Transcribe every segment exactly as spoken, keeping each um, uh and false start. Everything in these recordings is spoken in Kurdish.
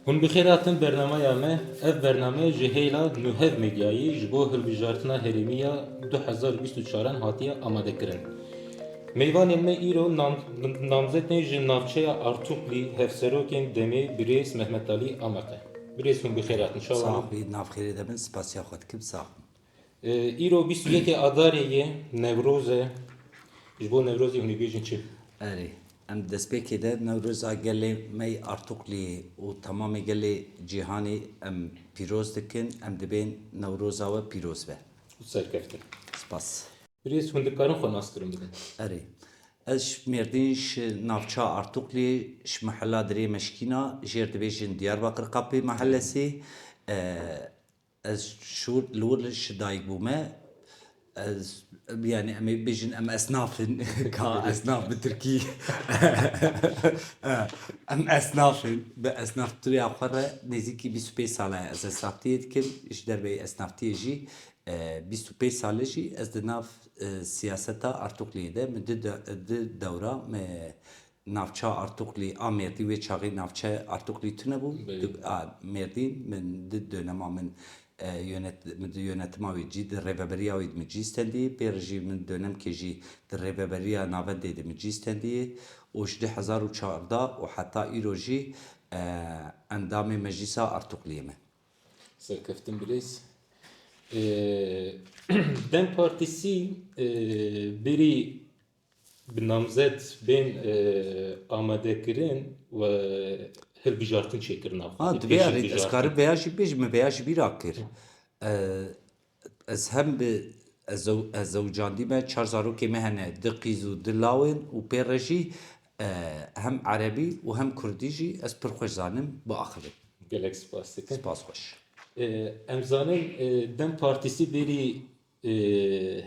Hûn bi xêr hatin bernameya me. Ev bername ji hêla Nûhev Medyayê ji bo hilbijartina herêmî ya du hezar bîst û çaran hatiye amadekirin. Mêvanên me îro nam-, namzetên ji navçeya Artuklî, hevserokên demê birêz Mehmet Alî Amaq e. Birêz hûn bi xêr hatin. Çawa Sax bî, nav xêrê de bin, spasiya xwe dikim, sax bin. Îro bîst û yekê Adarê ye, Newroz e. Ji bo Newrozê hûn ê bêjin çi? Erê, em destpêkê de Newroza gelê me yê Artukliyê û temamê gelê cîhanê em pîroz dikin, em dibên Newroza we pîroz be. Serkeftin. Spas. Birêz, hûn dikarin xwe naskirin bidin? Erê. Ez ji Mêrdîn, ji navça Artukliyê, ji mehela Dirê Meşkîna, jêr dibêjin Diyarbakir Kapê Mehellesê. E, Ez şûr, li wir ji dayik bûme. Ez, yani em ê bêjin em esnaf in. Ka esnaf bi tirkî. Em esnaf in. Bi esnaftiriya xwe re nêzîkî bîst û pênc sal e ez esnaftiyê dikim. Ji derveyî esnaftiyê jî, e, bîst û pênc sal e jî ez di nav, e, siyaseta Artukliyê de. Min di de-, di dewra me Navça Artuklî a Mêrdî, wê çaxê navçe Artuklî tune bû. Belê. Di, a, Mêrdîn, min di dönema min, e, yönet-, min di yönetima wê cî, di rêveberiya wê de min cî stendî, pê re jî min dönemkê jî di rêveberiya navendê de min cî stendî û ji du hezar û çardeh û heta îro jî, e, endamê Meclîsa Artukliyê me. Serkeftin birêz. E, DEM Partisi, e, berî bi namzet bên, e, amadekirin û hilbijartin çêkirina xwe. Ha, dibê, erê, ez karim vêya jî bêjim, min vêya ji bîra kir. E, ez hem bi, ez zew-, ez zewicandî me, çar zarokê me hene, du qîz û du lawên û pê re jî, e, hem erebî û hem kurdî jî ez pir xweş zanim biaxivim. Gelek spas dikim. Spas xweş. E, em zanin, e, DEM Partisi berî e,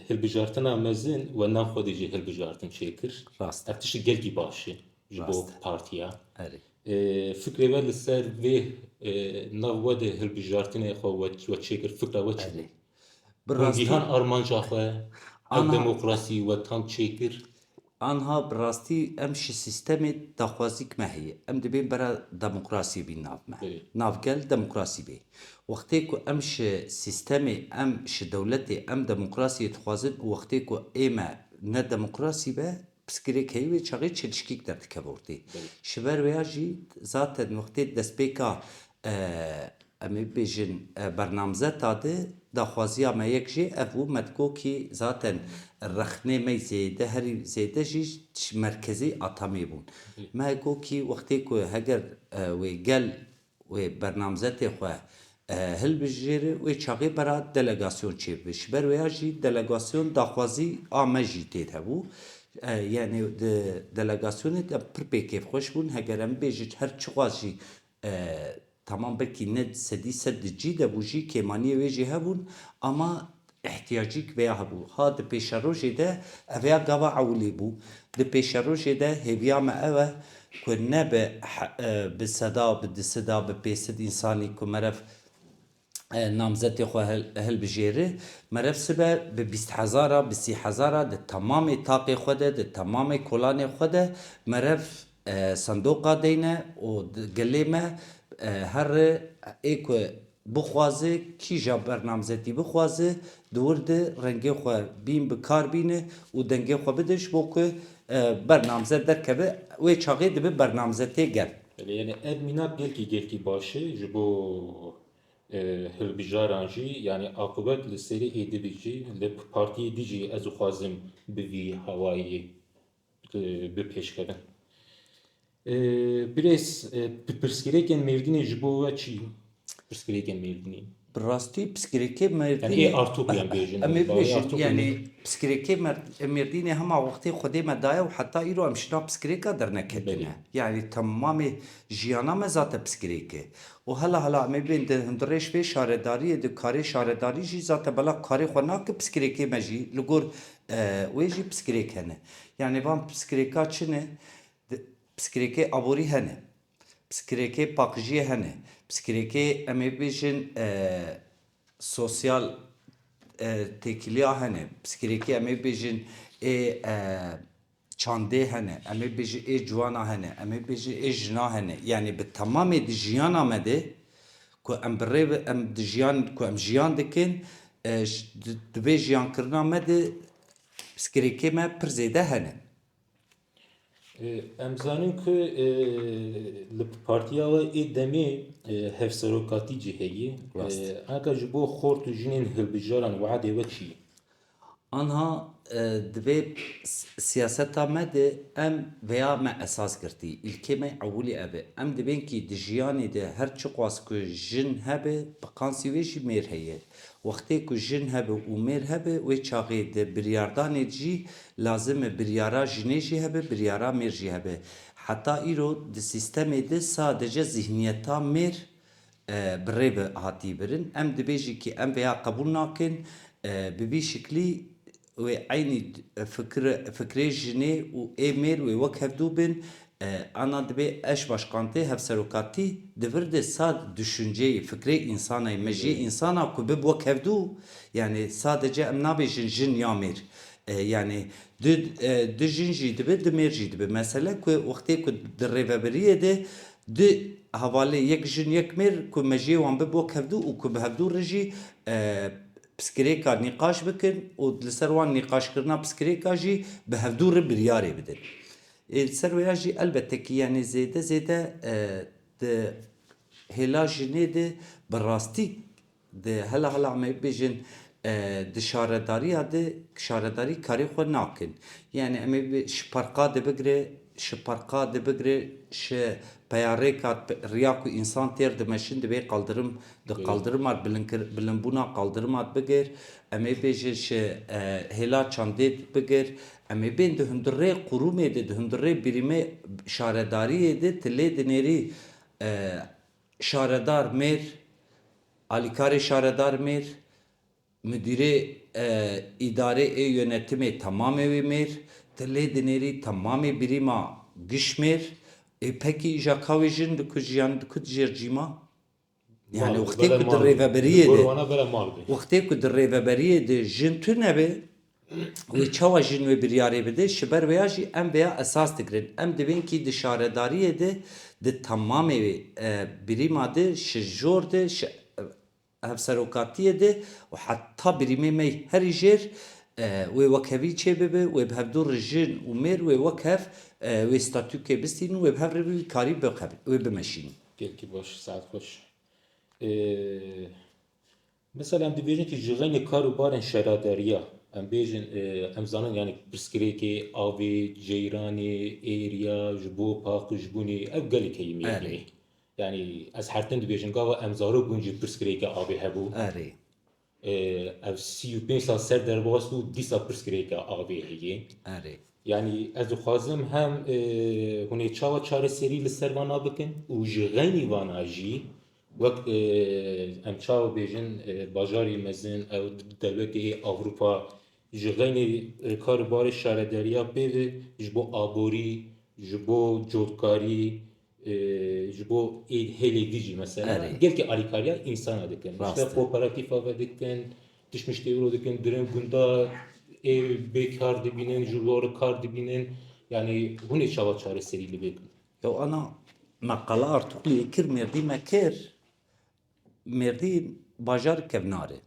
hilbijartina mezin we nav xwe de jî hilbijartin çêkir. Rast e. Ev tişt gelkî baş e ji bo Rast e. partiya. Erê. E, fikrê we li ser vê, e, nav we de hilbijartinê xwe we, we çêkir, fikra we çi bû? Erê. Bi Hûn rastî gihan armanca xwe, ev Anha demokrasî we tam çêkir? Anha bi rastî em ji sîstemê daxwazîk me heye. Em dibên bera demokrasiyê bîn nav me. Belê. Nav gel demokrasî bê. Wextê ku em ji sîstemê, em ji dewletê, em demokrasiyê dixwazin û wextê ku ê me ne demokrasî be, piskirêk heyî wê çaxê çelişkîk derdikeve ortê. Belê. Ji ber wêya jî zaten wextê destpêka, e, em ê bêjin, e, bernamzeta de daxwaziya me yek jê ev bû, me digot kî zaten rexnê me zêde, herî zêde jî ji merkezî Atamê bûn. Hı. Me got kî wextê ku heger, e, wê gel wê bernamzetê xwe, e, hilbijêre, wê çaxê bera delegasyon çêbibe. Ji ber wêya jî delegasyon daxwazî a me jî tê de bû. E, yani di delegasyonê de pir pê kêfxweş bûn. Heger em bêjin her çiqas jî, e, Tamam, belkî ne sedî sed di cî de bû jî, kêmaniyê wê jî hebûn, ama ihtiyacîk vêya hebû. Ha di pêşerojê de, ev ya gava ewilî bû. Di pêşerojê de hêviya me ew e ku ne bi he-, e, bi seda, bi du seda, bi pênc sed însanî ku meriv, e, namzetê xwe hil-, hilbijêre, meriv sibe bi bîst hezara, bi sî hezara di temamê taqê xwe de, di temamê kolanê xwe de meriv e, sendoqa deyne û di-, gelê me, e, here ê ku bixwaze, kîja bernamzetî bixwaze, di wir de rengê xwe bîn bi kar bîne û dengê xwe bide ji bo ku, e, bernamzet derkeve, wê çaxê dibe bernamzetê gel. Belê, yani ev mînak gelkî, gelkî baş e ji bo, e, hilbijaran jî, yani akubet li serê êdî bî jî, li partiyê dî jî ez dixwazim bi vî hawayê bi, bi pêş kevin. Ee, birêz, e, pi-, pirsgirêkên Mêrdînê ji bo we çi? Pirsgirêkên Mêrdînê. Bi rastî pirsgirêkê Mêrdînê. Yani ê Artuk yan bêjin, Em ê bawê bêjin, Artuk yani bêjin. Pirsgirêkê Mêr-, Mêrdînê hema wextê Xwedê me daye û heta îro em ji nav pirsgirêka derneketine. Belê. Yani temamê jiyana me zate pirsgirêk e. Û hela hela em ê bên di hundirêj vê şaredariyê, di karê şaredarî jî zate bela karê xwe nake, pirsgirêkê me jî li gor, e, wê jî pirsgirêk hene. Yani van pirsgirêka çi ne? Di, pirsgirêkê aborî hene. Pirsgirêkê paqijiyê hene. Pirsgirêkê em ê bêjin, e, sosyal, e, têkiliya hene. Pirsgirêkê em ê bêjin ê, e, çandê hene, em ê bêjin ê ciwana hene, em ê bêjin ê jina hene. Yanî bi temamê di jiyana me de ku em bi rê ve, em di jiyan, ku em jiyan dikin, e, j-, di, di vê jiyankirina me de pirsgirêkê me pir zêde hene. E, em zanin ku, e, li partiya we ê demê, e, hevserokatî jî heye. Rast. E, anka ji bo xort û jinên hilbijaran weadê we çi ye? Anha, e, divê s-, siyaseta me de em veya me esas girtî, îlkê me ewilî ev e. Em dibên kî di jiyanê de her çiqas ku jin hebe, bi qansî wê jî mêr heye. Wextê ku jin hebe û mêr hebe, wê çaxê di biryardanê jî lazim e biryara jinê jî hebe, biryara mêr jî hebe. Heta îro di sîstemê de sadece zihniyeta mêr, e, bi rê ve hatî birin. Em dibê jî kî em veya qebûl nakin, e, bi vî şiklî wê eynî fikir-, fikrê jinê û ê mêr wê wek hevdû bin. E, ana dibê eş başkantê hevserokatî di vir de sad düşünceyê, fikrê însanayê, mejiyê Hı. însana ku bib wek hevdû, yani sadece em nabêjin jin ya mêr. E, yani du, e, du jin jî dibe, du mêr jî dibe. Mesele ku wextê ku di rêvebiriyê de du hevalê yek jin yek mêr ku mejiyê wan bib wek hevdû û ku bi hevdû re jî, e, piskirêka nîqaş bikin û li ser wan nîqaşkirina piskirêka jî bi hevdû re biryarê bidin. Ê, li ser wêya jî elbette ki, yani zêde zêde, e, di hêla jinê de bi rastî di hela hela me bêjin, e, di şaredariya de şaredarî karê xwe nakin. Yani em ê bi-, ji parka de bigire, ji parka de bigire, ji peyarêka pe-, riya ku însan têr dimeşin, divê qaldirim, di Belê. qaldirima bilinkir-, bilinbûna qaldirima bigir. Em ê bêjin ji, e, hêla çandê bigir. Em ê bên di hundirê qurûmê de, di hundirê birîmê şaredariyê de tu lê dinêrî, e, şaredar mêr, alîkarê şaredar mêr, Müdîrê, e, îdarê ê yönetimê temamê wê mêr, tu lê dinêrî temamê birîma giş mêr, ê pekî îja ka wê jin di ku jiyan di ku dijêr cîma? Yani Mal, wextê bere ku di mal, rêveberiyê di gor de, wana bere mal be. Wextê ku di rêveberiyê de jin tune be, wê çawa jin wê biryarê bide? Ji ber vêya jî em vêya esas digirin. Em dibên kî di şaredariyê de, di temamê wê, e, birîma de, ji jor de, ji, e, hevserokatiyê de û heta birîmê me herî jêr, e, wê wekhevî çêbibe, wê bi hevdû re jin û mêr wê wekhev, e, wê statûkê bistînin, wê bi hev re wê karî bixev-, wê bimeşînin. Gelkî baş, saet xweş. E, mesela em dibêjin ki ji xeynê kar û barên şaredariya, em bêjin, e, em zanin yani pirsgirêkê avê, ceyranê, êriya, ji bo paqijbûnê, ev gelek heye Erê. mêrînê. Yani ez her tim dibêjim, gava em zarok bûn jî pirsgirêka avê hebû. Erê. E, ev sî û pênc sal ser derbas bû, dîsa pirsgirêka avê heye. Erê. Yani ez dixwazim hem, e, hûn ê çawa çareserî li ser vana bikin û ji xeynî vana jî wek, e, em çawa bêjin, e, bajarê mezin, ew dewletê Ewropa ji xeynî, e, kar û barê şaredariya pê ve ji bo aborî, ji bo cotkarî, e, ji bo ê hêlê vî jî mesela Erê. gelkî alîkariya însana dikin. Rast İşte e. kooperatîfa ve dikin, tişt miştê wilo dikin, dirin gunda ê bê kar dibînin, ji wilo re kar dibînin. Yani hûn ê çawa çareserî li vê bikin? Ya ana meqala Artuklî kir, mêrdî me kir, mêrdî bajar kevnar e.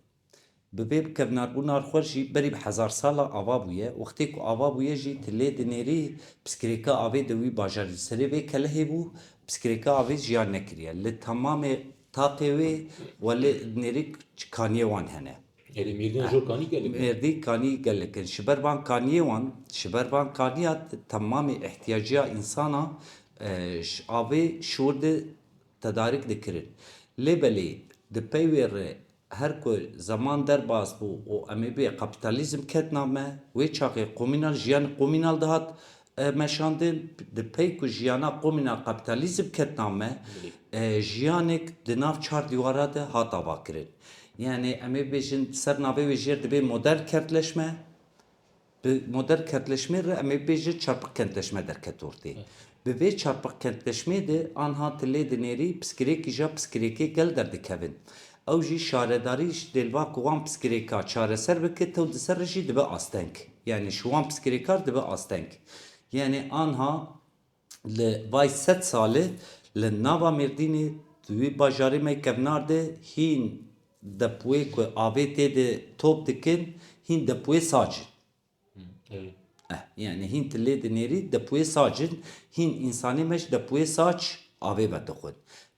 Bi vê kevnarbûna xwe jî berî bi hezar sala ava bûye. Wextê ku ava bûye jî tu lê dinêrî piskirêka avê di wî bajarî serê vê kelehê bû, piskirêka avê jiyan nekiriye. Li temamê taqê wê welê dinêrî kaniyê wan hene. Erê mêrdîn jor kanî gelek in. Mêrdî kanî gelek in. Ji ber van kaniyê wan, ji ber van kaniya temamê ihtiyaciya însana, e, ji avê şûr de tedarik dikirin. Lê belê di pey wê re her ku zeman derbas bû û em ê bê kapîtalîzm ketna me, wê çaxê komînal, jiyan komînal dihat, e, meşandin, di pey ku jiyana komînal kapîtalîzm ketna me, Belê. e, jiyanek di nav çar dîwara de hat avakirin. Yani em ê bêjin ser navê wê jêr dibê modern kentleşme, Bi modern kentleşmê re em ê bêjin çarpık kentleşme derket ortê. Evet. Bi vê çarpık kentleşmê de anha tu lê dinêrî piskirêkî ja piskirêkê gel derdikevin. Ew jî şaredarî ji dêlva ku wan piskirêka çareser bike, tew di ser re jî dibe asteng. Yani ji wan piskirêkar dibe asteng. Yani anha li vay sed salî li nava Mêrdînê di wî bajarê me kevnar de hîn depûyê ku avê tê de top dikin, hîn depûyê sac in. Eh, yani hîn tu lê dinêrî depûyê sac in, hîn însanê me ji depûyê sac avê vedixwin.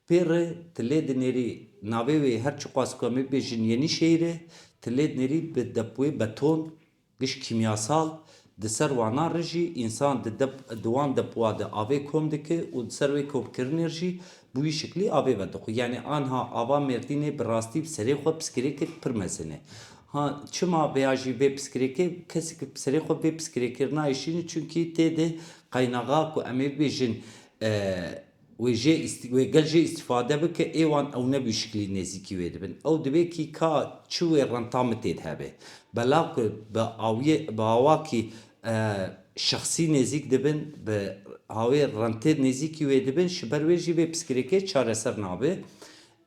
Pê re tu lê dinêrî navê wê her çiqas ku em ê bêjin Yenîşehîr e, tu lê dinêrî bi depûyê beton, giş kîmyasal, di ser wana re jî însan di dep-, di wan depowa de avê kom dike û di ser wê komkirinê re jî bi wî şiklî avê vedixwe. Yani anha ava Mêrdînê bi rastî bi serê xwe piskirêkek pir mezin e. Ha, çima vêya jî vê piskirêkê, kesek bi serê xwe vê piskirêkê re nayêşîne? Çunkî tê de qaynaxa ku em ê bibêjin, e, wê jê îst-, wê gel jê îstîfade bike, ê wan ew ne bi şiklî nêzîkî wê dibin. Ew divê kî ka çi wê rentamitê de hebe. Belav ku bi awiyê, bi awakî, e, şexsî nêzîk dibin, bi awê rentê nêzîkî wê dibin, ji ber wê jî vê piskirêkê çareser nabe.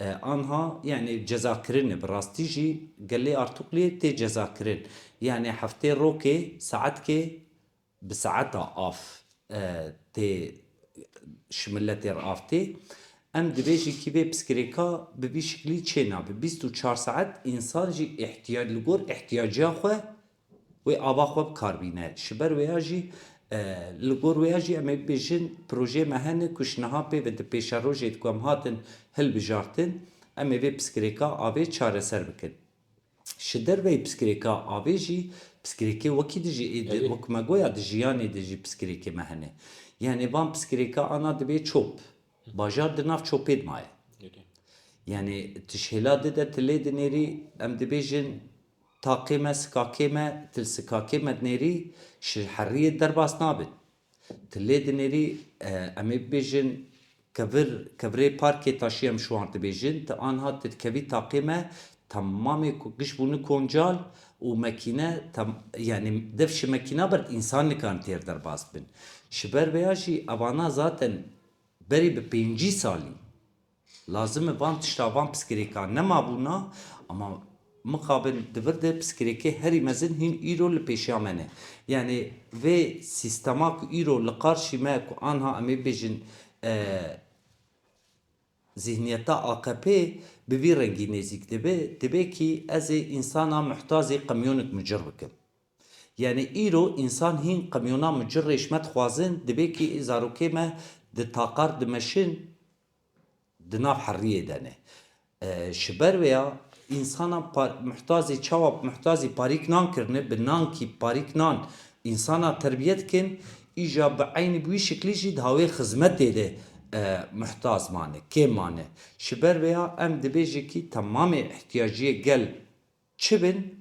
E, anha, yani cezakirin e, bi rastî jî gelê Artukliyê tê cezakirin. Yani heftê rokê, saetkê, bi saeta av, e, tê, ji miletê re av tê. Em dibêjin kî vê piskirêka bi vî şiklî çê nabe. Bîst û çar saet însan jî ihtiyac, li gor ihtiyaciya xwe wê ava xwe bi kar bîne. Ji ber wêya jî, e, li gor wêya jî em ê bibêjin projeyê me hene ku ji niha pê ve di pêşerojê de ku em hatin hilbijartin, em ê vê piskirêka avê çareser bikin. Ji derveyî piskirêka avê jî, piskirêkê wekî di jî ê di, Erê. wek me goya di jiyanê de jî piskirêkê me hene. Yani van piskirêka ana dibê çop. Bajar di nav çopê de maye. Erê. Yani tu ji hêla di de tu lê dinêrî, em dibêjin taqê me, sikakê me, tu li sikakê me dinêrî, ji heriyê derbas nabin. Tu lê dinêrî, e, em ê bibêjin kevir, kevirê parkê taşî em ji wan dibêjin, tu anha tu dikevî taqê me, temamê ku giş bûne koncal û mekîne, tem-, yani dev ji mekîna ber însan nikarin têr derbas bin. Ji ber vêya jî evana zaten berî bi pêncî salî lazim e van tişta, van piskirêka nemabûna, ama mixabin di vir de piskirêkê herî mezin hîn îro li pêşiya me ne. Yani vê sîstema ku îro li qarşî me ku anha em ê bêjin, e, zihniyeta A K P bi vî rengî nêzîk dibe, dibe kî ez ê însana muhtazê qemyonek mucir bikim. Yani îro însan hîn qemyona mucirê ji me dixwazin, dibe kî zarokê me di taqar dimeşin, di nav heriyê de ne. E, ji ber vêya însana par-, muhtazî çawa muhtazî parîk nan kirine, bi nankî parîk nan însana terbiye dikin, îja bi eynî bi wî şiklî jî di hawê xizmetê de, e, muhtaz mane, kêm mane. Ji ber vêya em dibêje kî temamê ihtiyaciyê gel çi bin,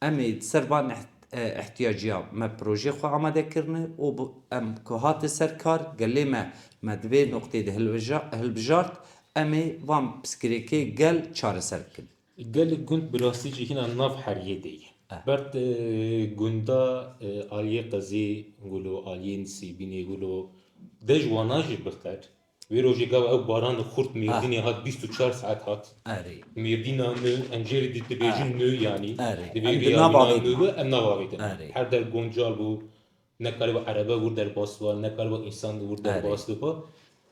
em ê ser van iht-, e, ihtiyaciya me projê xwe amade kirine û bi-, em ku hate ser kar, gelê me, me di vê noqtê de hilbija-, hilbijart, em ê van piskirêkê gel çareser bikin. Gelek gund bi rastî jî hîna nav heriyê de ye. Eh. Ber, e, gunda, e, aliyê qezê, wilo aliyê Nisêbînê, wilo dej wana jî bixer. Wê rojê gava ew barana xurt Mêrdînê hat, bîst û çar saet hat. Erê. Mêrdîna nû, em jê re dî dibêjin Ah. nû yanî. Erê. Divê Em wê di nav yanîna avê nû be, em nav avê de. Erê. Her der goncal bû, nekariba erebe wir derbas biba, nekariba însan wir Erê. derbas biba.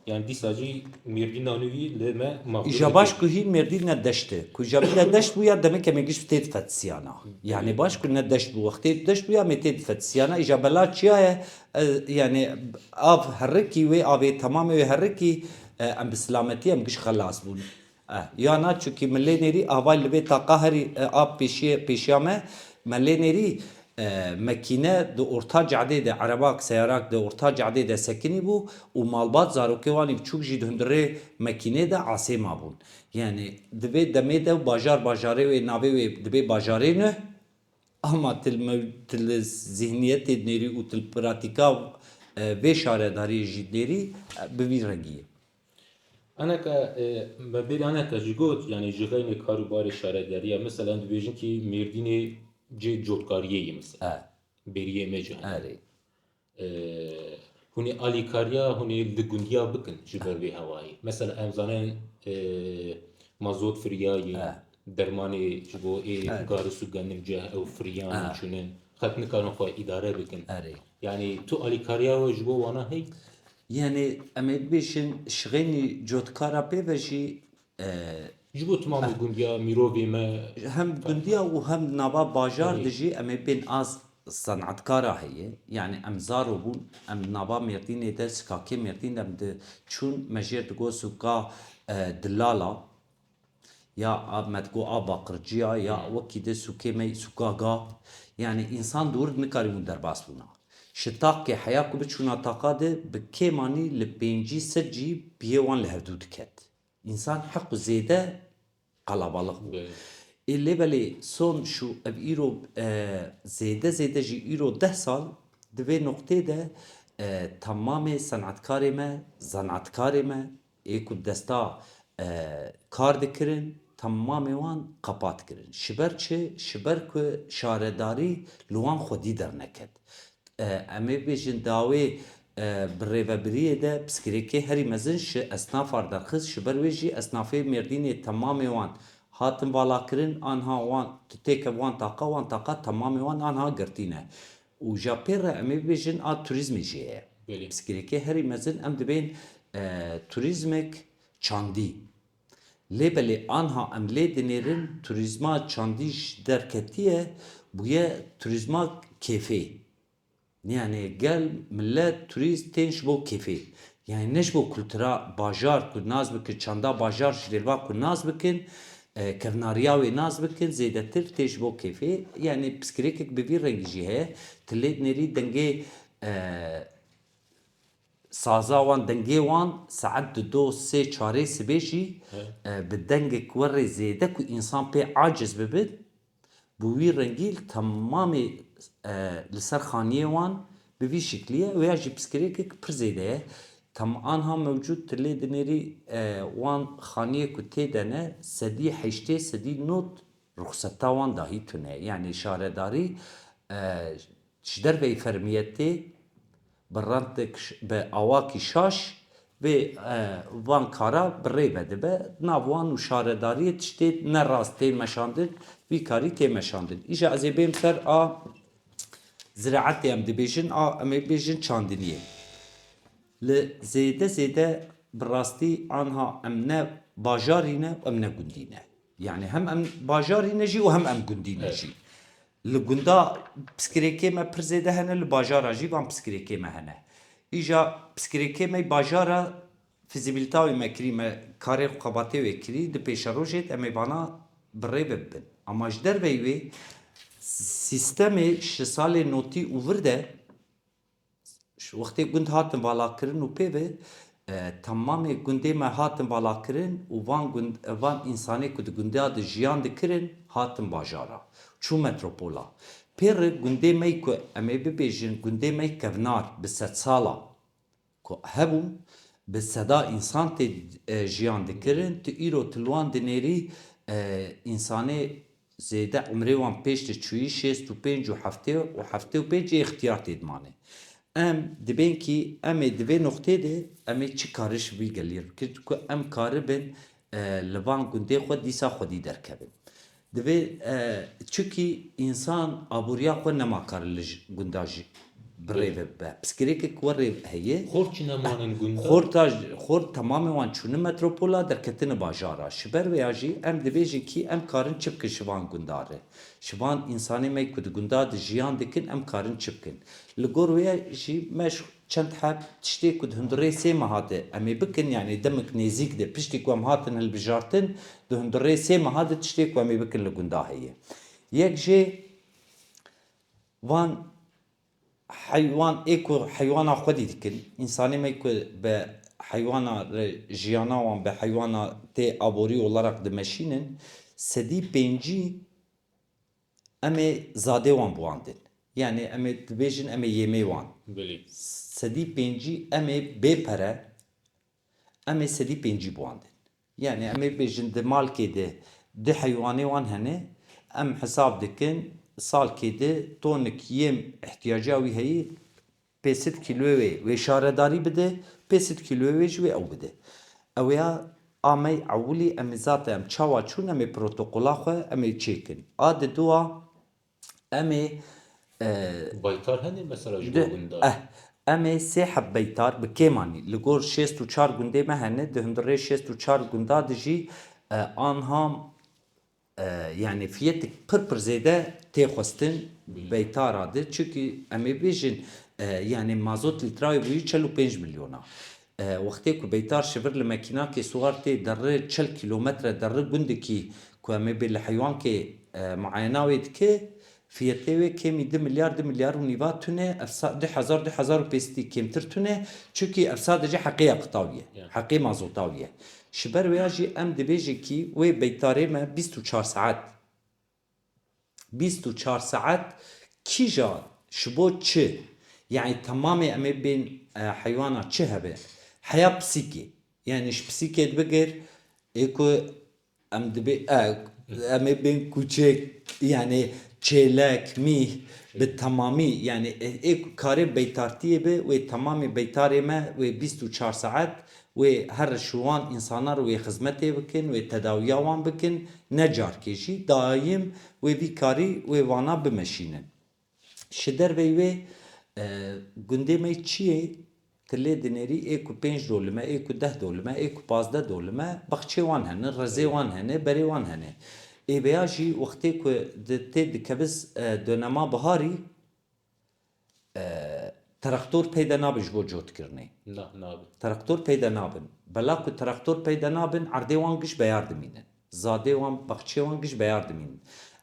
Yani dîsa jî Mêrdîna nû yî li me maqûl Îja baş dike. ku hîn Mêrdîn ne deşt e. Ku îja bî ne deşt bû ya demek em ê giş tê difetisiyana. Yani baş ku ne deşt bû, wextê deşt bû ya me tê difetisiyana. Îja bela çiya ye, E, yani av herikî wê avê, temamê wê herikî, e, em bi silametî em giş xelas bûn. E, ya na çunkî milê nêrî avay li vê taqa herî, e, av pêşiye, pêşiya me, milê nêrî, e, mekîne di orta cadê de, erebak, seyarak di orta cadê de sekinî bû û malbat zarokê wanî biçûk jî di hundirê mekînê de asê mabûn. Yani di vê demê de bajar bajarê wê navê wê dibê bajarê ne. Ama til me-, til zihniyetê nêrî û til pratîka, e, vê şaredariyê jî nêrî, e, bi vî rengî ye. Aneka, e, me bêrî aneka jî got, yani ji xeynê kar û barê şaredariya. Mesela dibêjin kî Mêrdînê cê cotkariyê ye mesela. E. Bêriyê me jî hene. Erê. E, hûn ê alîkariya, hûn ê li gundiya bikin ji ber vê hewayê. Mesela em zanin, e, mazot firiyayî, Eh. dermanê ji bo ê Eh. garis û genimceh ew firiyan Eh. çûnin. Qet nikarin xwe îdare bikin. Erê. Yanî tu alîkariya we ji bo wana hey? Yanî em ê bibêjin şixênî cotkara pê ve jî e, Ji bo timamê gundiya mirovê me. Hem gundiya û hem nava bajar de jî em ê bên az senatkara heye. Yanî em zaro bûn, em nava Mêrdînê de, sikakê Mêrdîn de em di çûn, me jêr digot sûka e, Dilala. Ya a me digot a Baqirciya, ya wekî de sûkê me sûka Ga. Yanî însan di wir nikarîbûn derbas bûna. Şitaqê heya ku biçûna taqa de bi kêmanî li pêncî sed jî biyê wan li hevdû diket. Însan heq û zêde qalabalix bû. Ê lê belê son şu ev îro e, zêde zêde jî îro deh sal di vê noqtê de e, temamê senetkarê me, zanatkarê me, ê ku desta e, kar dikirin, temamê wan qepat kirin. Ji ber çi? Ji ber ku şaredarî li wan xwedî derneket. E, em ê bêjin dawê e, bi rêvebiriyê de piskirêkê herî mezin ji esnafar derxist, ji ber wê jî esnafê Mêrdînê temamê wan hatin valakirin, anha wan tu têke wan taqa, wan taqa temamê wan anha girtî ne. Û ja pê re em ê bêjin a turîzmê jî heye. Belê. Piskirêkê herî mezin em dibên e, turîzmek çandî. Lê belê anha em lê dinêrin turîzma çandî ji derketiye bûye turîzma kêfê. Yanî gel millet turîst tên ji bo kêfê. Yanî ne ji bo kultura bajar ku nas bikin, çanda bajar ji dêlva ku nas bikin, e, kevnariya wê nas bikin, zêdetir tê ji bo kêfê. Yanî piskirêkek bi vî rengî jî heye. Tu lê dinêrî dengê e, saza wan, dengê wan saet dido, sê, çarê sibê jî e, bi dengek werê zêde ku însan pê aciz bibin, bi wî rengî li temamê e, li ser xaniyê wan bi vî şiklî ye. Wêya jî piskirêkek pir zêde ye. Tam anha mewcûd tu lê dinêrî e, wan xaniyê ku tê de ne sedî heştê, sedî nod ruxseta wan dahî tune. Yanî şaredarî e, ji derveyî fermiyetê bi rentek ş- bi awakî şaş vê e, van kara bi rê ve dibe. Nav wan û şaredariyê tiştê ne rast tê meşandin, vî karî tê meşandin. Îja ez ê bêm ser a ziraetê em dibêjin, a em ê bêjin çandiniyê. Li zêde zêde bi rastî anha em ne bajarî ne, em ne gundî ne. Yanî hem em bajarî ne jî û hem em gundî ne jî. Li gunda piskirêkê me pir zêde hene, li bajara jî van piskirêkê me hene. Îja piskirêkê me bajara fîzîbîlta wê me kirî, me karê xebatê wê kirî, di pêşerojê de em ê vana bi rê ve bibin. Ama ji derveyî wê sîstemê ji salê notî û vir de Ji wextê gund hatin valakirin û pê ve e, temamê gundê me hatin valakirin û van gund, van însanê ku di gundeya de jiyan dikirin hatin bajara. Çû metropola. Pê re gundê me ku em ê bibêjin gundê me kevnar bi sedsala ku hebû bi seda însan tê e, jiyan dikirin, tu îro tu li wan dinêrî e, însanê zêde umrê wan pêş de çûyî şêst û pênc û heftê û heftê û pênc ê ixtiyar tê dimane. Em dibên kî em ê di vê noqtê de em ê çi kariş vî gelî bikin ku em karibin e, li van gundê xwe dîsa xwedî derkevin. Divê e, çikî însan aboriya xwe nema kar li j- gunda jî bi rê ve bibe. Piskirêkek werê heye. Xort çi nemanin gunda? Xorta, xort temamê wan çûne metropola, derketine bajara. Ji ber vêya jî em dibêjin kî em karin çi bikin ji van gunda re. Ji van însanê me ku di gunda de jiyan dikin em karin çi bikin. Li gor wê jî me ji çend heb tiştê ku di hundirê sê meha de em ê bikin, yanî demek nêzîk de piştî ku em hatin hilbijartin, di hundirê sê meha de tiştê ku em ê bikin li gunda heye. Yek jê van heywan ê ku heywana xwedî dikin, însanê me ku bi heywana re jiyana wan bi heywana tê aborî olarak dimeşînin, sedî pêncî em ê zadê wan biwandin. Yanî em ê dibêjin em ê yêmê wan. Belê. Sedî pêncî em ê bê pere, em ê sedî pêncî biwandin. Yanî em ê bêjin di malkê de du heywanê wan hene, em hesab dikin salkê de tonik yêm ihtiyaca wî heyî pênc sed kîloyê wê, wê şaredarî bide, pênc sed kîloyê wê jî wê ew bide. Ew ya amey ewilî em ê zate em çawa çûn em ê protokola xwe em ê çêkin. A di dua em ê E, Baytar hene mesela ji bo gunda? Eh, em ê sê heb beytar bi kêmanî. Li gor şêst û çar gundê me hene, di hundirê şêst û çar gunda de jî, e, anha, e, yani fiyetik pir pir zêde tê xwestin beytara de. Çunkî em ê bêjin, e, yani mazot litrayê bûyî çel û pênc milyona. E, wextê ku beytar şivir li mekînakê siwar tê, derri çil kîlometre, derri gundikî ku em ê bê li heywankê, e, muayena wê dike, fiyetê wê kêmî du milyar, du milyar û nîva tune, ev sa-, du hezar, du hezar û pênc sedî kêmtir tune, çunkî ev sadece heqê yaqita wî ye, Ya. heqê mazota wî ye. Ji ber wêya jî em dibêjin kî wê beytarê me bîst û çar saet bîst û çar saet kîja ji bo çi? Yani temamê em ê bên, e, heywana çi hebe? Heya pisîkê. Yani ji pisîkê dibigir, ê ku em dibê, e, em ê bên kuçek, yani çêlek, mîh, bi temamî, yani ê, ê ku karê beytartiyê bi, wê temamê beytarê me, wê bîst û çar saet, wê her ji wan însanan re wê xizmetê bikin, wê tedawiya wan bikin, ne carkê jî, daîm wê vî karî wê vana bimeşînin. Ji derveyî wê, e, gundê me çi yê? Tu lê dinêrî, ê ku pênc dolime, ê ku deh dolime, ê ku pazdeh dolime, baxçê wan hene, rezê wan hene, berê wan hene. Ê vêya jî wextê ku di, tê dikeve, e, dönema biharî, e, traktor peyde nabe ji bo cotkirinê. Na, nabe. Traktor peyde nabin. Bela ku traktor peyde nabin, erdê wan giş beyar dimînin. Zadê wan, baxçê wan giş beyar dimînin.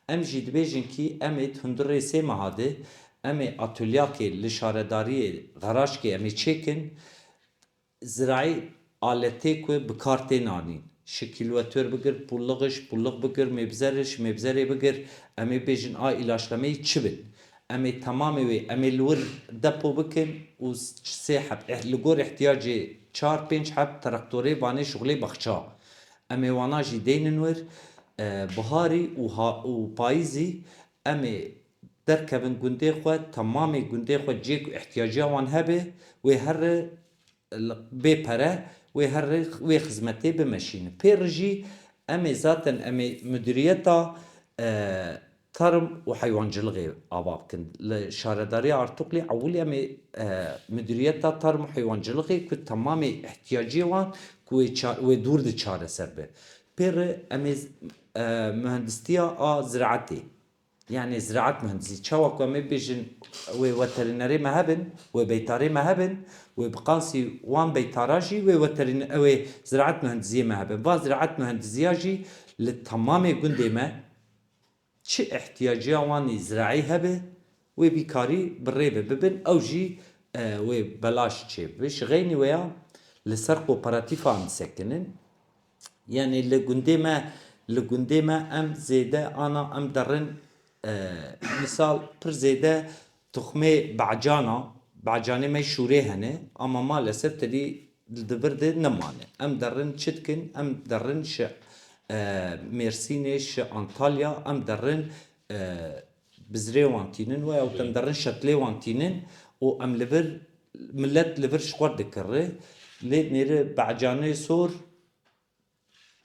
Em jî dibêjin kî em ê di hundirê sê meha de, em ê atolyakê li şaredariyê, garajkê em ê çêkin, ziraî aletê ku bi kar tên anîn. Ji kîlwetör bigir, pullixiş, pulliq bigir, mêbzeriş, mêbzerê bigir, em ê bêjin a îlaçlemeyî çi bin. Em ê temamê wê, em ê li wir depo bikin û sê heb, eh, li gor ihtiyacê çar pênc heb traktorê vanê şixulê baxça. Em ê wana jî deynin wir, e, biharî û ha-, û payîzî em ê derkevin gundê xwe, temamê gundê xwe cihê ku ihtiyaciya wan hebe, wê herre li bê pere, wê herre wê xizmetê bimeşînin. Pê re jî em ê zaten em ê mudiriyeta, e, tarm û heywancilixê ava bikin. Li Şaredariya Artuklê ewilî em ê, e, mudiriyeta tarm û heywancilixê ku temamê ihtiyaciyê wan ku wê ça-, wê dûr de çareser be. Pê re em ê, e, muhendistiya a ziraetê, yani ziraet muhendisî, çawa ku em ê bêjin wê veterînerê me hebin, wê beytarê me hebin, wê bi qansî wan beytara jî wê veterîne-, wê ziraet muhendisiyê me hebin. Va ziraet muhendisiya jî li temamê gundê me çi ihtiyaciya wan î ziraî hebe, wê vî karî bi rê ve bibin, ew jî, e, wê belaş çêbibe. Ji xeynî wêya li ser kooperatîfa em disekinin. Yani li gundê me, li gundê me em zêde ana em derin, e, misal pir zêde tuxmê becana, becanê me şûrê hene, ama maalesef tedî li vir de nemane. Em derin çi dikin? Em derin şi, e, Mêrsînê, şi Antalya, em derin, e, bizrê wan tînin, weya wextin derin şetlê wan tînin û em li vir, millet li vir ji xwe dikire. Lê nêre becanê sor,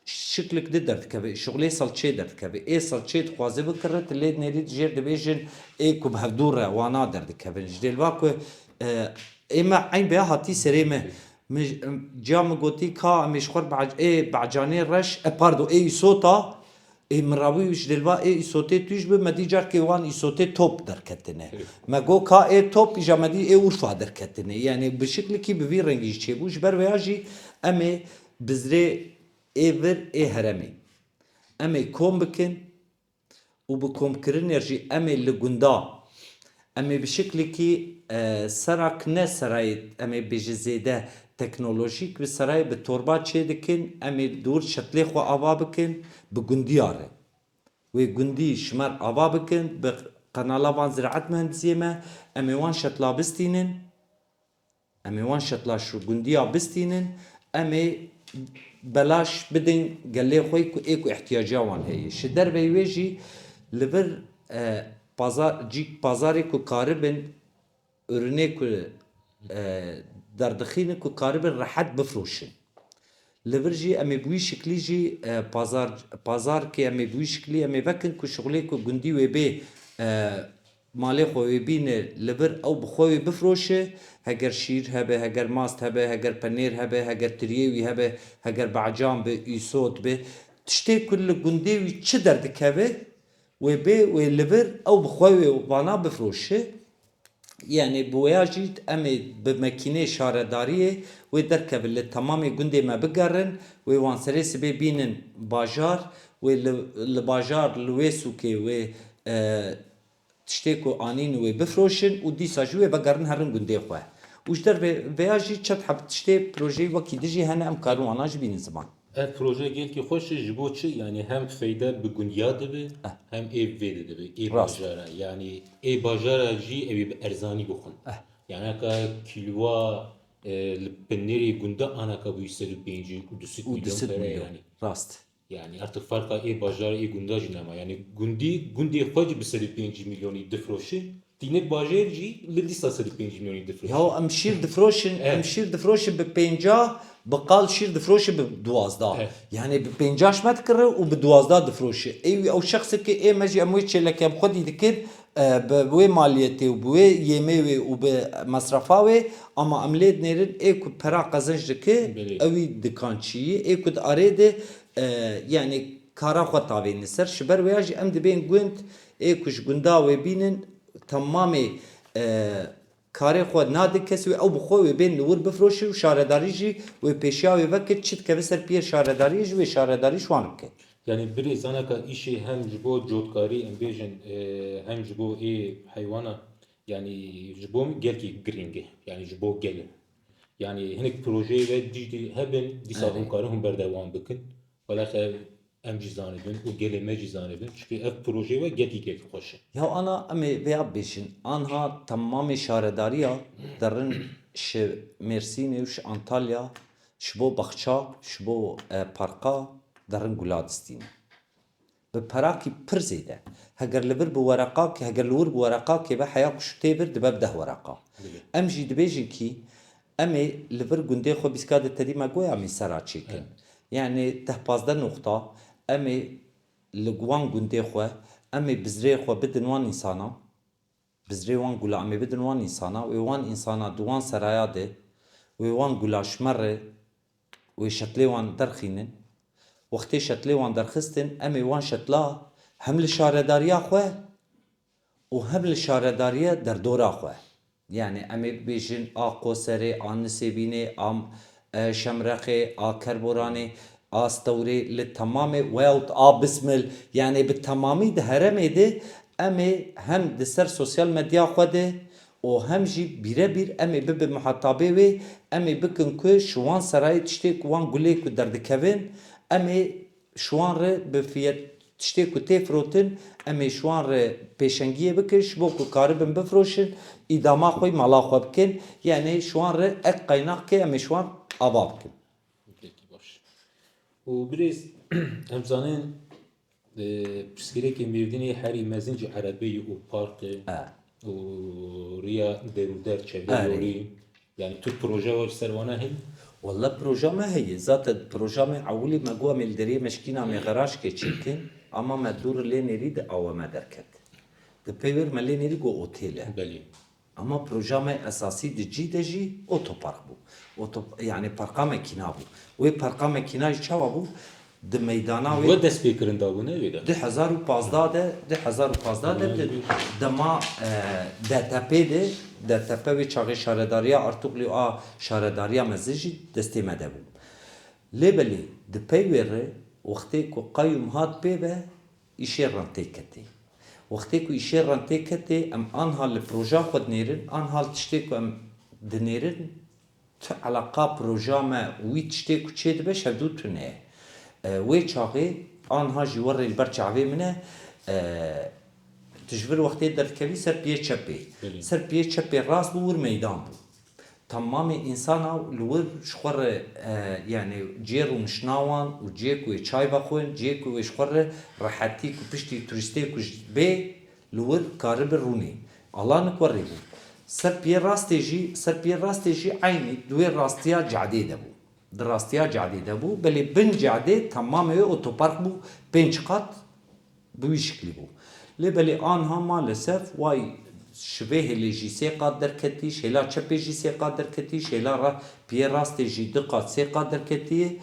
şiklik di derdikeve, şixulê salçê derdikeve. Ê salçê dixwaze bikire, tu lê nêrî jêr dibêjin, ê ku bi hevdû re wana derdikevin. Ji dêlva ku, e, ê me eyn vêya hatî serê me. Min, ciya min gotî, ka em ê ji xwe re bec-, ê becanê reş, e, pardon, ê îsota, ê min rawî ji dêlva ê îsotê tûj bi, me dî carkê wan îsotê top derketine. Me got, ka ê top, îja me dî ê Urfa derketine. Yani bi şiklikî bi vî rengî jî çêbû. Ji ber vêya jî em ê bizrê ê vir ê heremê. Em ê kom bikin û bi komkirinê jî em ê li gunda, em ê bi şiklekî, e, serak ne serayê, em ê bêje zêde teknolojîk, bi serayê bi torba çê dikin, em ê dûr şetlê xwe ava bikin, bi gundiya re. Wê gundî ji me re ava bikin, bi qenala van ziraet muhendisiyê me, em ê wan şetla bistînin. Em ê wan şetla ji gundiya bistînin, em ê belaş bidin gelê xwe ku ê ku ihtiyaciya wan heye. Ji derveyî wê jî li vir, e, pazar, cî-, pazarê ku karibin, ürünê ku, e, derdixînin ku karibin rehet bifroşin. Li vir jî em ê bi wî şiklî jî, e, pazar, pazarkê em ê bi wî şiklî em ê vekin ku şixulê ku gundî wê bê, e, malê xwe wê bîne li vir, ew bi xwe wê bifroşe, heger şîr hebe, heger mast hebe, heger penêr hebe, heger tiriyê wî hebe, heger becan be, îsot be, tiştê ku li gundê wî çi derdikeve, wê bê, wê li vir, ew bi xwe wê vana bifroşe. Yanî bi wêya jî em ê bi mekînê şaredariyê wê derkevin, li temamê gundê me bigerin, wê wan serê sibê bînin bajar, wê li, li bajar, li wê sûkê wê, e, tiştê ku anîn wê bifroşin û dîsa jî wê vegerin herin gundê xwe. Û ji dervê vêya jî çend heb tiştê projeyî wekî dijî hene, em karin wana jî bînin ziman. Ev proje gelkî xweş e, ji bo çi? Yanî hem feyde bi gundiya dibe, Eh. hem ê vê de dibe, ê Rast. bajara. Yanî ê bajara jî ew ê bi erzanî bixwin. Eh. Yanî heka kîlowa, e, li penêrê gunda anaka bûyî sed û pêncî û du sed Û milyon du sed pere milyon. yanî. Rast. Yanî artık farqa ê bajara ê gunda jî nema. Yanî gundî, gundê xwe jî bi sed û pêncî milyonî difroşe. Tînek bajêr jî li dîsa sed û pêncî milyonî difroşe. Ya em şîr difroşin, Evet. em şîr difroşin bi pêncah, bi qal şîr difroşin bi duwazdeh. Evet. Yanî bi pêncah ji me dikire û bi duwazdeh difroşe. Ê wî ew şexsê ki ê me jî em wê çêleke em xwedî dikin, e, bi wê maliyetê û bi wê yêmê wê û bi mesrefa wê, ama em lê dinêrin ê ku pera qezenc dike, Belê. ew wî dikan çiyî, ê ku di arê de, e, yanî kara xwe tavêne ser. Ji ber wêya jî em dibên gund, ê ku ji gunda wê bînin, temamê, e, karê xwe nadin kesî wê, ew bi xwe wê bên li wir bifroşin û şaredarî jî wê pêşiya wê veke, çi dikeve ser piyê şaredariyê jî wê şaredarî ji wan bike. Yanî birêz zanaka îşê hem ji bo cotkarî em bêjin, e, hem ji bo ê heywana, yanî ji bo min gelkî girîng e, yanî ji bo gel e. Yanî hinek projeyê we dî hebin, dîsa Erê. hûn karin hûn berdewam bikin. Welaxê em jî zanibin û gelê me jî zanibin. Çunke ev projeyê we gelkî gelkî xweş e. Ya ana em ê vêya bêjin. Anha temamê şaredariya derin ji Mêrsînê û ji Antalya, ji bo baxça, ji bo, e, parka derin gula distîne. Bi perakî pir zêde. Heger li vir bi wereqakê, heger li wir bi wereqakê be, heya ku ji tê vir dibe bi deh wereqa. Belê. Em jî dibêjin kî em ê li vir gundê xwe bîska de tedî me goya mîsera çêkin. Evet. Yanî deh pazdeh noqta em ê li wan gundê xwe, em ê bizrê xwe bidin wan însana. Bizrê wan gula em ê bidin wan însana, wê wan însana di wan seraya de, wê wan gula ji me re, wê şetlê wan derxînin. Wextê şetlê wan derxistin, em ê wan şetla hem li şaredariya xwe û hem li şaredariya derdora xwe. Yanî em ê bibêjin a Qoserê, a Nisêbînê, a, e, Şemrexê, a Kerboranê, a Stewrê, li temamê weyahut a Bismil, yanî bi temamî di herêmê de em ê hem di ser sosyal medya xwe de û hem jî bîrebîr em ê bibin muhatabê wê, em ê bikin ku ji wan serayê tiştê ku wan gulê ku derdikevin, em ê ji wan re bi fiyet tiştê ku tê firotin, em ê ji wan re pêşengiyê bikin, ji bo ku karibin bifroşin, îdama xwe, mala xwe bikin, yanî ji wan re ek qeynaxkê em ê ji wan ava bikin. Gelkî baş. Û birêz, em zanin, e, pirsgirêkê Mêrdînê herî mezin jî erebeyî û park e. E. Û riya derûder çevre Erê. lorî. Yanî tu proje we ji ser wana heye? Walla proja me heye. Zaten proja me ewilî me got em ê li deriyê Meşkîna Mêxeraşkê çêkin. Ama me dûr lê nêrî di awe me derket. Di pey wêr me lê nêrî got otêl e. Belê. Ama proja me esasî di cî de jî otopark bû. Oto-, yanî parka mekîna bû. Wê parka mekîna jî çawa bû? Di meydana wê We dest pê kirin da bû ne wê de? Di hezar û pazdeh de, di hezar û pazdeh de, di dema, e, D T P de, D T P wê çaxê şaredariya Artuklu a şaredariya mezin jî destê me de bû. Lê belê di pey wê re wextê ku qeyûm hat pê ve, îşê rentê ketê. Wextê ku îşê rentê ketê, em anha li proja xwe dinêrin, anha li tiştê ku em dinêrin, tu eleqa proja me û wî tiştê ku çêdibe şevdû tune ye. E, wê çaxê anha jî werê li ber çavê min e, e, tu ji vir wextê derdikevî ser piyê çepê. Belê. Ser piyê çepê rast bû, wir meydan bû. Temamê însana li wir ji xwe re, e, yanî cihê rûniştina wan û cihê ku wê çay vexwin, cihê ku wê ji xwe re rehetî ku piştî turîstê ku ji bê li wir karibe rûnê. Alanik werê bû. Ser piyê rastê jî, ser piyê rastê jî eynî di wê rastiya cadê de bû. Di rastiya cadê de bû, belê bin cadê temamê wê otopark bû, pênc qat. Bi wî şiklî bû. Lê belê anha maalesef way ji vê hêlê jî sê qat derketî, ji hêla çepê jî sê qat derketî, ji hêla ra-, piyê rastê jî du qat sê qat derketiye,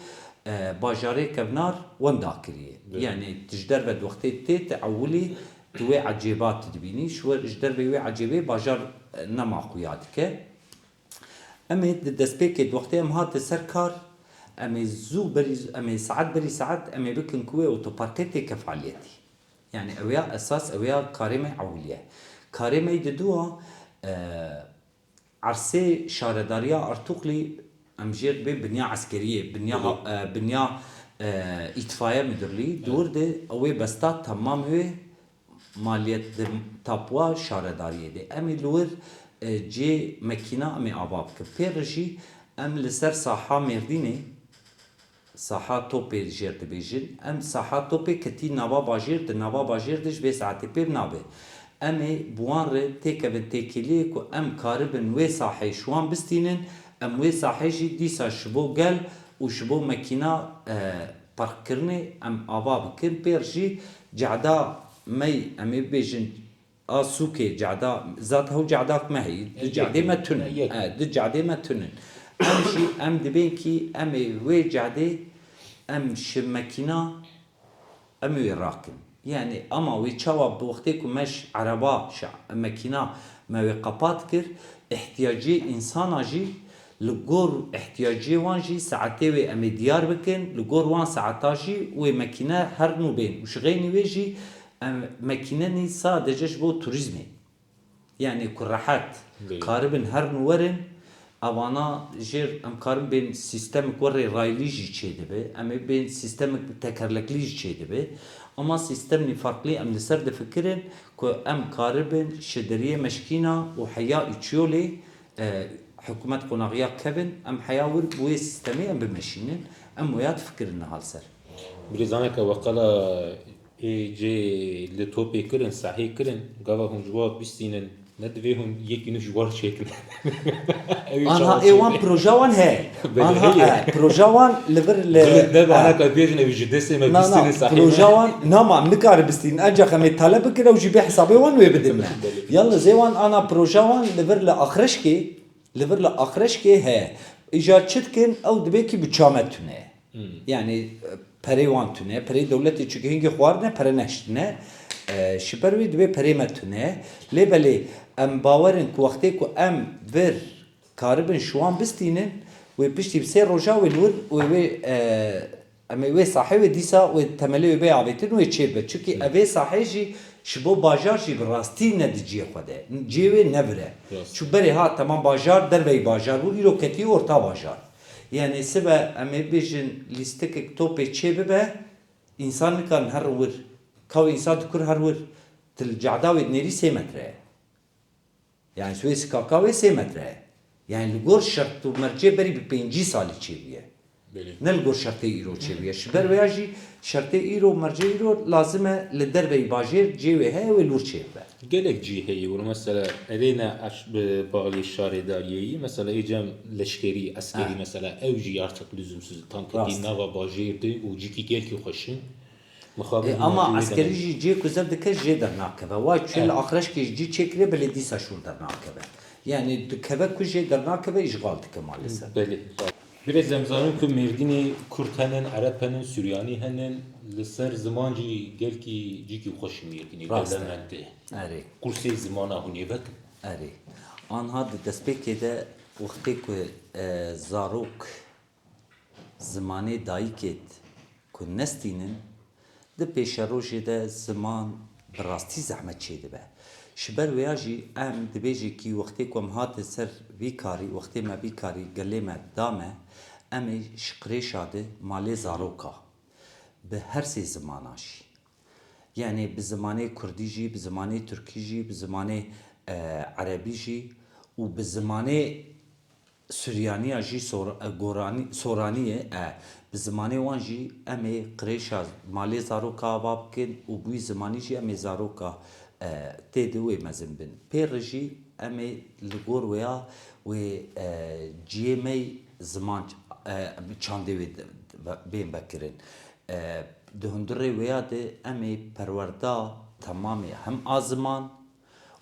e, bajarê kevnar wenda kiriye. Evet. Yani tu ji derve di wextê tê, tu ewilî tu wê ecêba tu dibînî, ji we, ji dervê wê ecêbê bajar, e, nema xuya dike. Em ê di destpêkê di wextê em hate ser kar, em ê zû berî, em ê saet berî saet em ê bikin ku wê otoparkê têke faaliyetî. Yani ew ya esas, ew ya karê me ewil ye. Karê me diduwa, e, ersê şaredariya Artuklî em jêr dibê binya eskeriyê, binya, e, binya, e, îtfaiye müdürlüğü, di wir de ew ê besta temam wê maliyet di tapwa şaredariyê de. Em ê li wir, e, cê mekîna em ê ava bikin. Pê re jî em li ser saha Mêrdînê, saha Topê jêr dibêjin. Em saha Topê ketî nava bajêr, di nava bajêr de ji vê saetê pê nabe. Em ê bi wan re têkevin têkiliyê ku em karibin wê saheyê ji wan bistînin, em wê saheyê jî dîsa ji bo gel û ji bo mekîna, e, parkkirinê em ava bikin. Pêr jî cehda me, em ê bibêjin, a sûkê cehda, zat hew cehdak me heyî, du cehdê me tune. E, du cehdê me tune. Em jî, em dibên kî em ê wê cehdê em ji mekîna em wê rakin. Yani ama wê çawa bi wextê ku me ji ereba, ji mekîna me wê qepat kir, ihtiyacê însana jî li gor ihtiyacê wan jî saetê wê em ê diyar bikin, li gor wan saeta jî wê mekîne herin û bên û ji xeynî wê jî em mekîne nî sadece ji bo turîzmê. Yani ku rehet karibin herin û werin, evana jêr em karin bên sîstemik werê raylî jî çêdibe, em ê bên sîstemik tekerleklî jî çêdibe. Ama sîstemî farklî em li ser difikirin ku em karibin ji deriyê meşkîna û heya Îçyolê, e, hikûmet qonaxiya kevin, em heya wir bi wê sîstemê em bimeşînin, em waya difikirin niha li ser. Birêzaneke we qala ê cê li topê kirin, sehê kirin, gava hûn ji wa bistînin, ne divê hûn yekî nû ji war çêkin. Ew ê Anha çawa ê wan çêkin? Proja wan heye. Belê Anha heye. E, proja wan li vir li Belê ne, e, bana ka bêjin ew ji destê me Na, na, bistînin sehê proja ne. Wan, na, ma em nikarin bistînin. Ancak em ê talep bikin ew jî bê hesabê wan wê bidin me. Belê. Yalnız ê wan ana proja wan li vir li axreşkê, li vir li axreşkê heye. Îcar çi dikin ew dibê kî bi çame tune. Hmm. Yani, e, perê wan tune, perê dewletê çike hingê xwarine, pere neştine. E, ji ber wê dibê perê me tune. Lê belê em bawerin ku wextê ku em vir karibin ji wan bistînin, wê piştî bi sê roja wê li wir wê wê, e, em ê wê sahê wê dîsa wê temelê wê bê avêtin wê çêbibe. Çunkî Hmm. evê sahê jî ji bo bajar jî bi rastî ne di cihê xwe de. Cihê wê ne vir e. Rast. Çu berê ha temam bajar, derveyî bajar bû, îro ketî orta bajar. Yani sibe em ê bêjin lîstikek topê çê bibe, însan nikarin her wir. Kaw însan dikur her wir. Til cehda wê dinêrî sê metre ye. Yani wê sikaka wê sê metre ye. Yani li gor şert û mercê berî bi pêncî salî çêbûye. Belê. Ne li gor şertê îro çêbûye. Ji ber wêya jî şertê îro, mercê îro lazim e li derveyî bajêr cê wê heye wê li wir çêbibe. Gelek cî heye, wilo mesela erê ne eş-, bi bağlî şaredariyê yî, mesela ê cem leşkerî, eskerî, He. mesela ew jî artık lüzumsuz, tanketî Rast. nava bajêr de û cîkî gelkî xweş in. Mixabin E, hûn ama jî wê eskerî demê. jî cê ku zev dike jê dernakeve. Wa çû li Eh. axreşkê ji cî çêkirê belê dîsa şûr dernakeve. Yani dikeve ku jê dernakeve îşgal dike maalesef. Belê. Birêz em zanin ku Mêrdînê Kurd henin, Ereb henin, Suryanî henin. Li ser ziman jî gelkî cîkî xweş Mêrdînê Rast e. dewlemend e. Erê. Kursê zimana hûn ê vekin. Erê. Anha di destpêkê de wextê ku, e, zarok zimanê dayikêt ku nestînin, di pêşerojê de ziman bi rastî zehmet çêdibe. Ji ber wêya jî em dibêjekî wextê ku em hatin ser vî karî, wextê me vî karî gelê me da me, em ê ji qirêşa de malê zaroka bi her sê zimana jî. Yani bi zimanê kurdî jî, bi zimanê tirkî jî, bi zimanê, e, erebî jî û bi zimanê Suryaniya jî sor-, e, goranî, soranî ye, e, bi zimanê wan jî em ê qirêşa malê zaroka ava bikin û bi wî zimanî jî em ê zaroka, e, tê de wê mezin bin. Pê re jî em ê li gor wêya wê, e, ciyê me yî ziman, e, çandê wê de, de, bên vekirin. E, di hundirê wêya de em ê perwerda temamê hem a ziman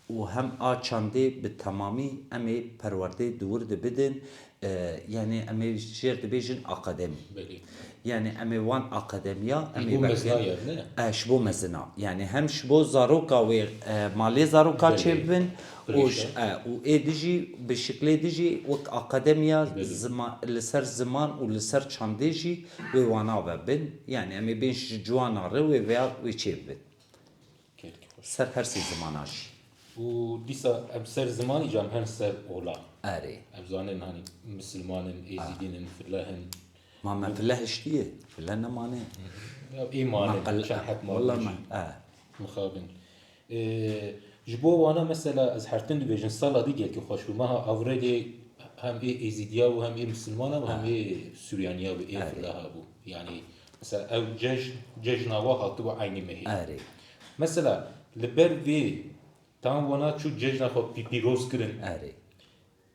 û hem a çandê bi temamî em ê perwerdê di wir de bidin. E, yanî em ê jêr dibêjin akademî. Belê. Yanî em ê wan akademiya, em Ji ê bo vekirin mezina ye, ne? E, ji bo mezina. Yanî hem ji bo zaroka wê, e, malê zaroka Belê. çêbibin û Belê. ji, e, û ê dijî bi şiklê dijî wek akademiya Belê. zima-, li ser ziman û li ser çandê jî wê wana ve bin. Yanî em ê bên ji ciwana re wê veya wê çêbibin. Gelek xweş. Ser her sê zimana jî. Û dîsa em ser zimanî jî em hen ser ola. Erê. Em zanin, hanî, misilman in, êzîdîn in, fileh in. Ma me fileh hiştiye, fileh nemane. Ya, ê mane, Ma qel-, çend heb walla mane me, jî. e. Mixabin. Ee, ji bo wana mesela ez her tim dibêjin sala dî gelkî xweş bû. Meha Avrêdê hem ê êzîdiya bû, hem ê misilmana bû, hem ê Suryaniya bû, ê Erê. fileha bû. Yanî mesela ew cejn, cejna wa hatibû eynî mehê. Erê. Mesela li ber vê tam wana çû cejna xwe pî-, pîroz kirin. Erê.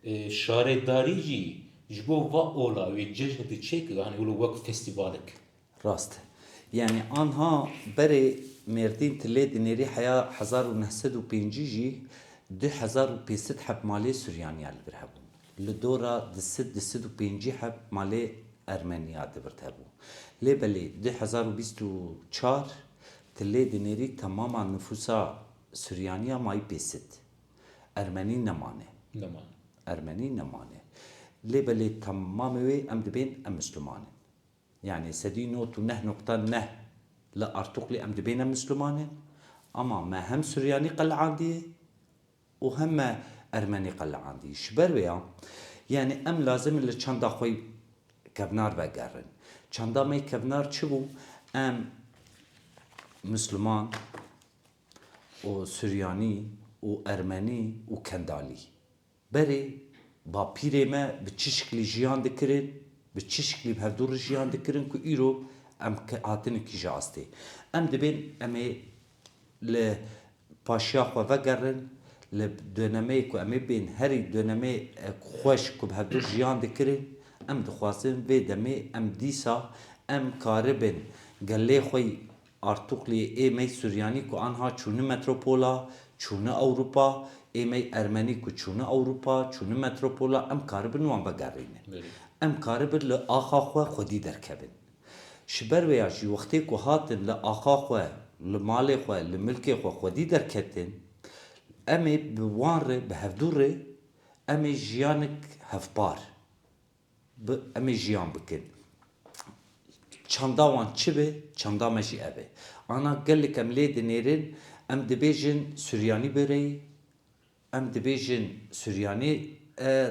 Ee, şaredarî jî ji bo va ola wê cejnê tu çêkir, hanî wilo wek festîvalek. Rast. Yanî anha berê Mêrdîn tu lê dinêrî heya hezar û neh sed û pêncî jî du hezar û pênc sed heb malê Suryaniya li vir hebûn. Li dora du sed, du sed û pêncî heb malê Ermeniya di vir de hebû. Lê belê du hezar û bîst û çar tu lê dinêrî temama nifûsa Suryaniya mayî pênc sed. Ermenî nemane. Nemane. Ermenî nemane. Lê belê temamê wê em dibên em Misliman in. Yanî sedî nod û neh nokta neh li Artuklî em dibêne Misliman in, ama me hem Suryanî qeleandiye û hem me Ermenî qeleandiye. Ji ber wê ya, yanî em lazim in li çanda xwe kevnar vegerin. Çanda me kevnar çi bû? Em Misliman û Suryanî û Ermenî û Kendalî. Berê bapîrê me bi çi şiklî jiyan dikirin, bi çi şiklî bi hevdû re jiyan dikirin ku îro em ke-, hatine kîja astê. Em dibên em ê li paşiya xwe vegerin, li dönemeyê ku em ê bên herî dönemeyê, e, xweş ku bi hevdû jiyan dikirin, em dixwazin vê demê em dîsa em karibin gelê xwe yî Artukliyê ê me yî Suryanî ku anha çûne metropola, çûne Ewropa, ê me yî Ermenî ku çûne Ewropa, çûne metropola, em karibin wan vegerînin. Belê. Em karibin li axa xwe xwedî derkevin. Ji ber wê ya jî wextê ku hatin li axa xwe, li malê xwe, li milkê xwe xwedî derketin, em ê bi wan re, bi hevdû re, em ê jiyanek hevpar bi, em ê jiyan bikin. Çanda wan çi be, çanda me jî ev e. Ana gelek em lê dinêrin, em dibêjin Suryanî böreyî, em dibêjin Suryanî, e,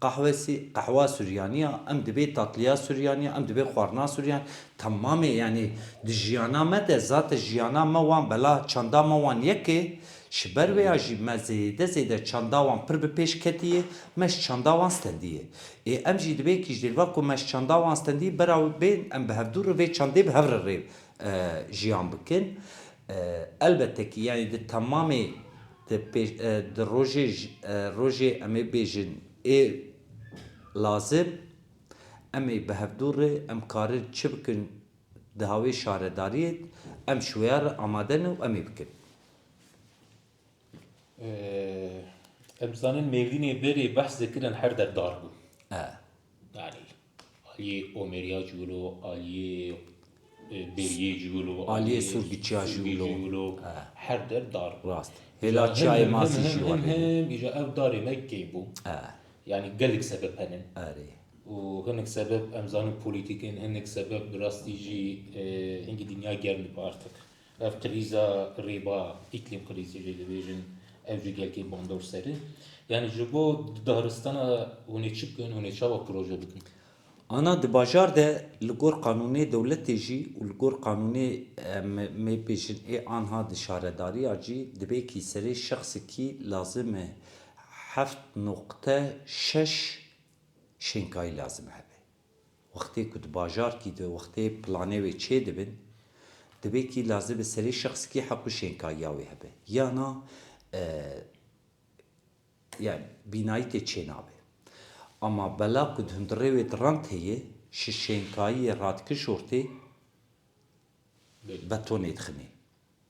qehwesî, qehwa Suryanî ya, em dibê tatliya Suryanî ya, em dibê xwarina Suryanî. Temamê, yanî di jiyana me de, zate jiyana me wan bela, çanda me wan yek e, ji ber wê ya jî me zêde zêde çanda wan pir bi pêş ketiye, me ji çanda wan stendiye. Ê, em jî dibê kî ji dêrva ku me ji çanda wan stendî, bera wê bên em bi hevdû re vê çandê bi hev re rê, e, jiyan bikin. E, elbette kî, yanî di temamê di pê-, e, di rojê j-, e, rojê em ê bêjin ê lazim, em ê bi hevdû re em karin çi bikin di hawê şaredariyê, em ji wêya re amade ne û em ê bikin. Ee, em zanin Mêrdînê berê behs dikirin her der dar bû. E. Yanî aliyê Omeriya jî wilo, aliyê, e, Beriyê jî wilo, Aliyê aliyê Sûrgiçiya jî Sûrgî wilo. jî wilo. E. Her der dar bû. Rast. Îja Hêla hin, Çiyayê hin, Mazî hin, jî hin, wilo. hin, îja ev darê me key bû. E. Yanî gelek sebeb henin. Erê. Û hinek sebeb em zanin polîtîk in, hinek sebeb bi rastî jî, e, hingî dinya germ dibe artık. Ev krîza rêba, îklîm krîzê jê dibêjin, ev jî gelkê bandor ser e. Yanî ji bo daristana hûn ê çi bikin, hûn ê çawa proje bikin? Ana di bajar de li gor qanûnê dewletê jî û li gor qanûnê, em, me bêjin ê anha di şaredariya jî dibê kî serê şexsikî lazim e heft noqte şeş şênkayî lazim hebe. Wextê ku di bajarkî de, wextê planê wê çê dibin, dibê kî lazim e serê şexsikî heq û şênkayiya wê hebe. Yana, e, yani bînayî tê çê nabe. Ama bela ku di hundirê wê di rand heye, şi şênkayiyê radikişortê, betonê dixinê.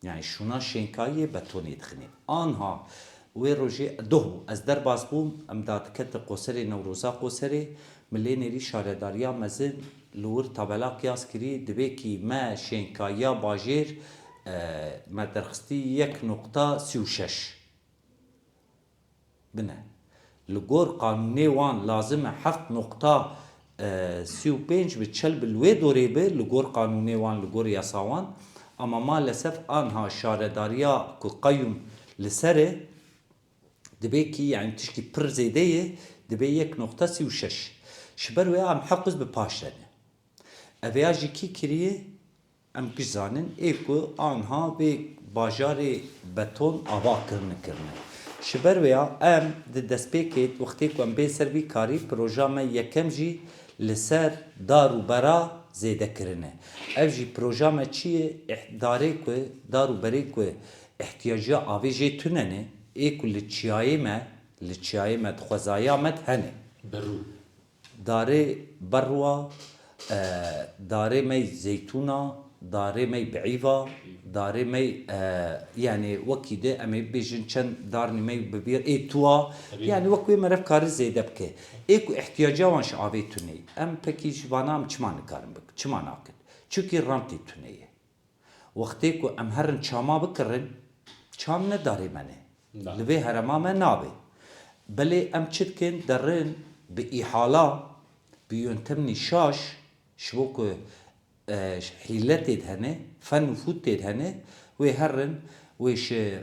Yani şûna şênkayiyê betonê dixinê. Anha wê rojê doh bû. Ez derbas bûm, em dadikete qoserê Newroza Qoserê, min lê nêrî şaredariya mezin li wir tabela qiyas kirî, dibê kî me şênkayiya bajêr, e, me derxistî yek noqta sî û şeş. Bine. Li gor qanûnê wan lazim e heft noqta sî û pênc bi çel bi li wê dorê bi, li gor qanûnê wan, li gor yasa wan. Ama maalesef anha şaredariya ku qeyûm li ser e, dibê kî, yani tişkî pir zêde ye, dibê yek noqta sî û şeş. Ji ber wê em heqûz bi paş de ne. Ev ya jî kî kiriye? Em giş zanin, ê ku anha vê bajarê beton ava kirine kirine. Ji ber wê ya em di destpêkê wextê ku em bên ser vî karî, proja me yekem jî li ser dar û bera zêde kirine. Ev jî proja me çi ye? Îh-, darê ku, dar û berê ku ihtiyaciya avê jê tune ne, ê ku li çiyayê me, li çiyayê me, di xwezaya me de hene. Berû. Darê berwa, e, darê mey zeytûna, darê mey biîva, darê mey, e, yani wekî de em ê bêjin çend darnî mey bi vî ê tuwa, Tabii. Yani wek wê meriv kari zêde bike. Ê ku ihtiyaca wan ji avê tune ye. Em pekî ji vana em çima nikarin bikin? Çima nakin? Çunkî rantê tune ye. Wextê ku em herin çama bikirin, çam ne darê me ne. Na. Li vê herema me nabe. Belê em çi dikin? Derin bi îhala, bi yöntemnî şaş, ji bo ku, e, hîle tê de hene, fen û fût tê de hene, wê herin, wê ji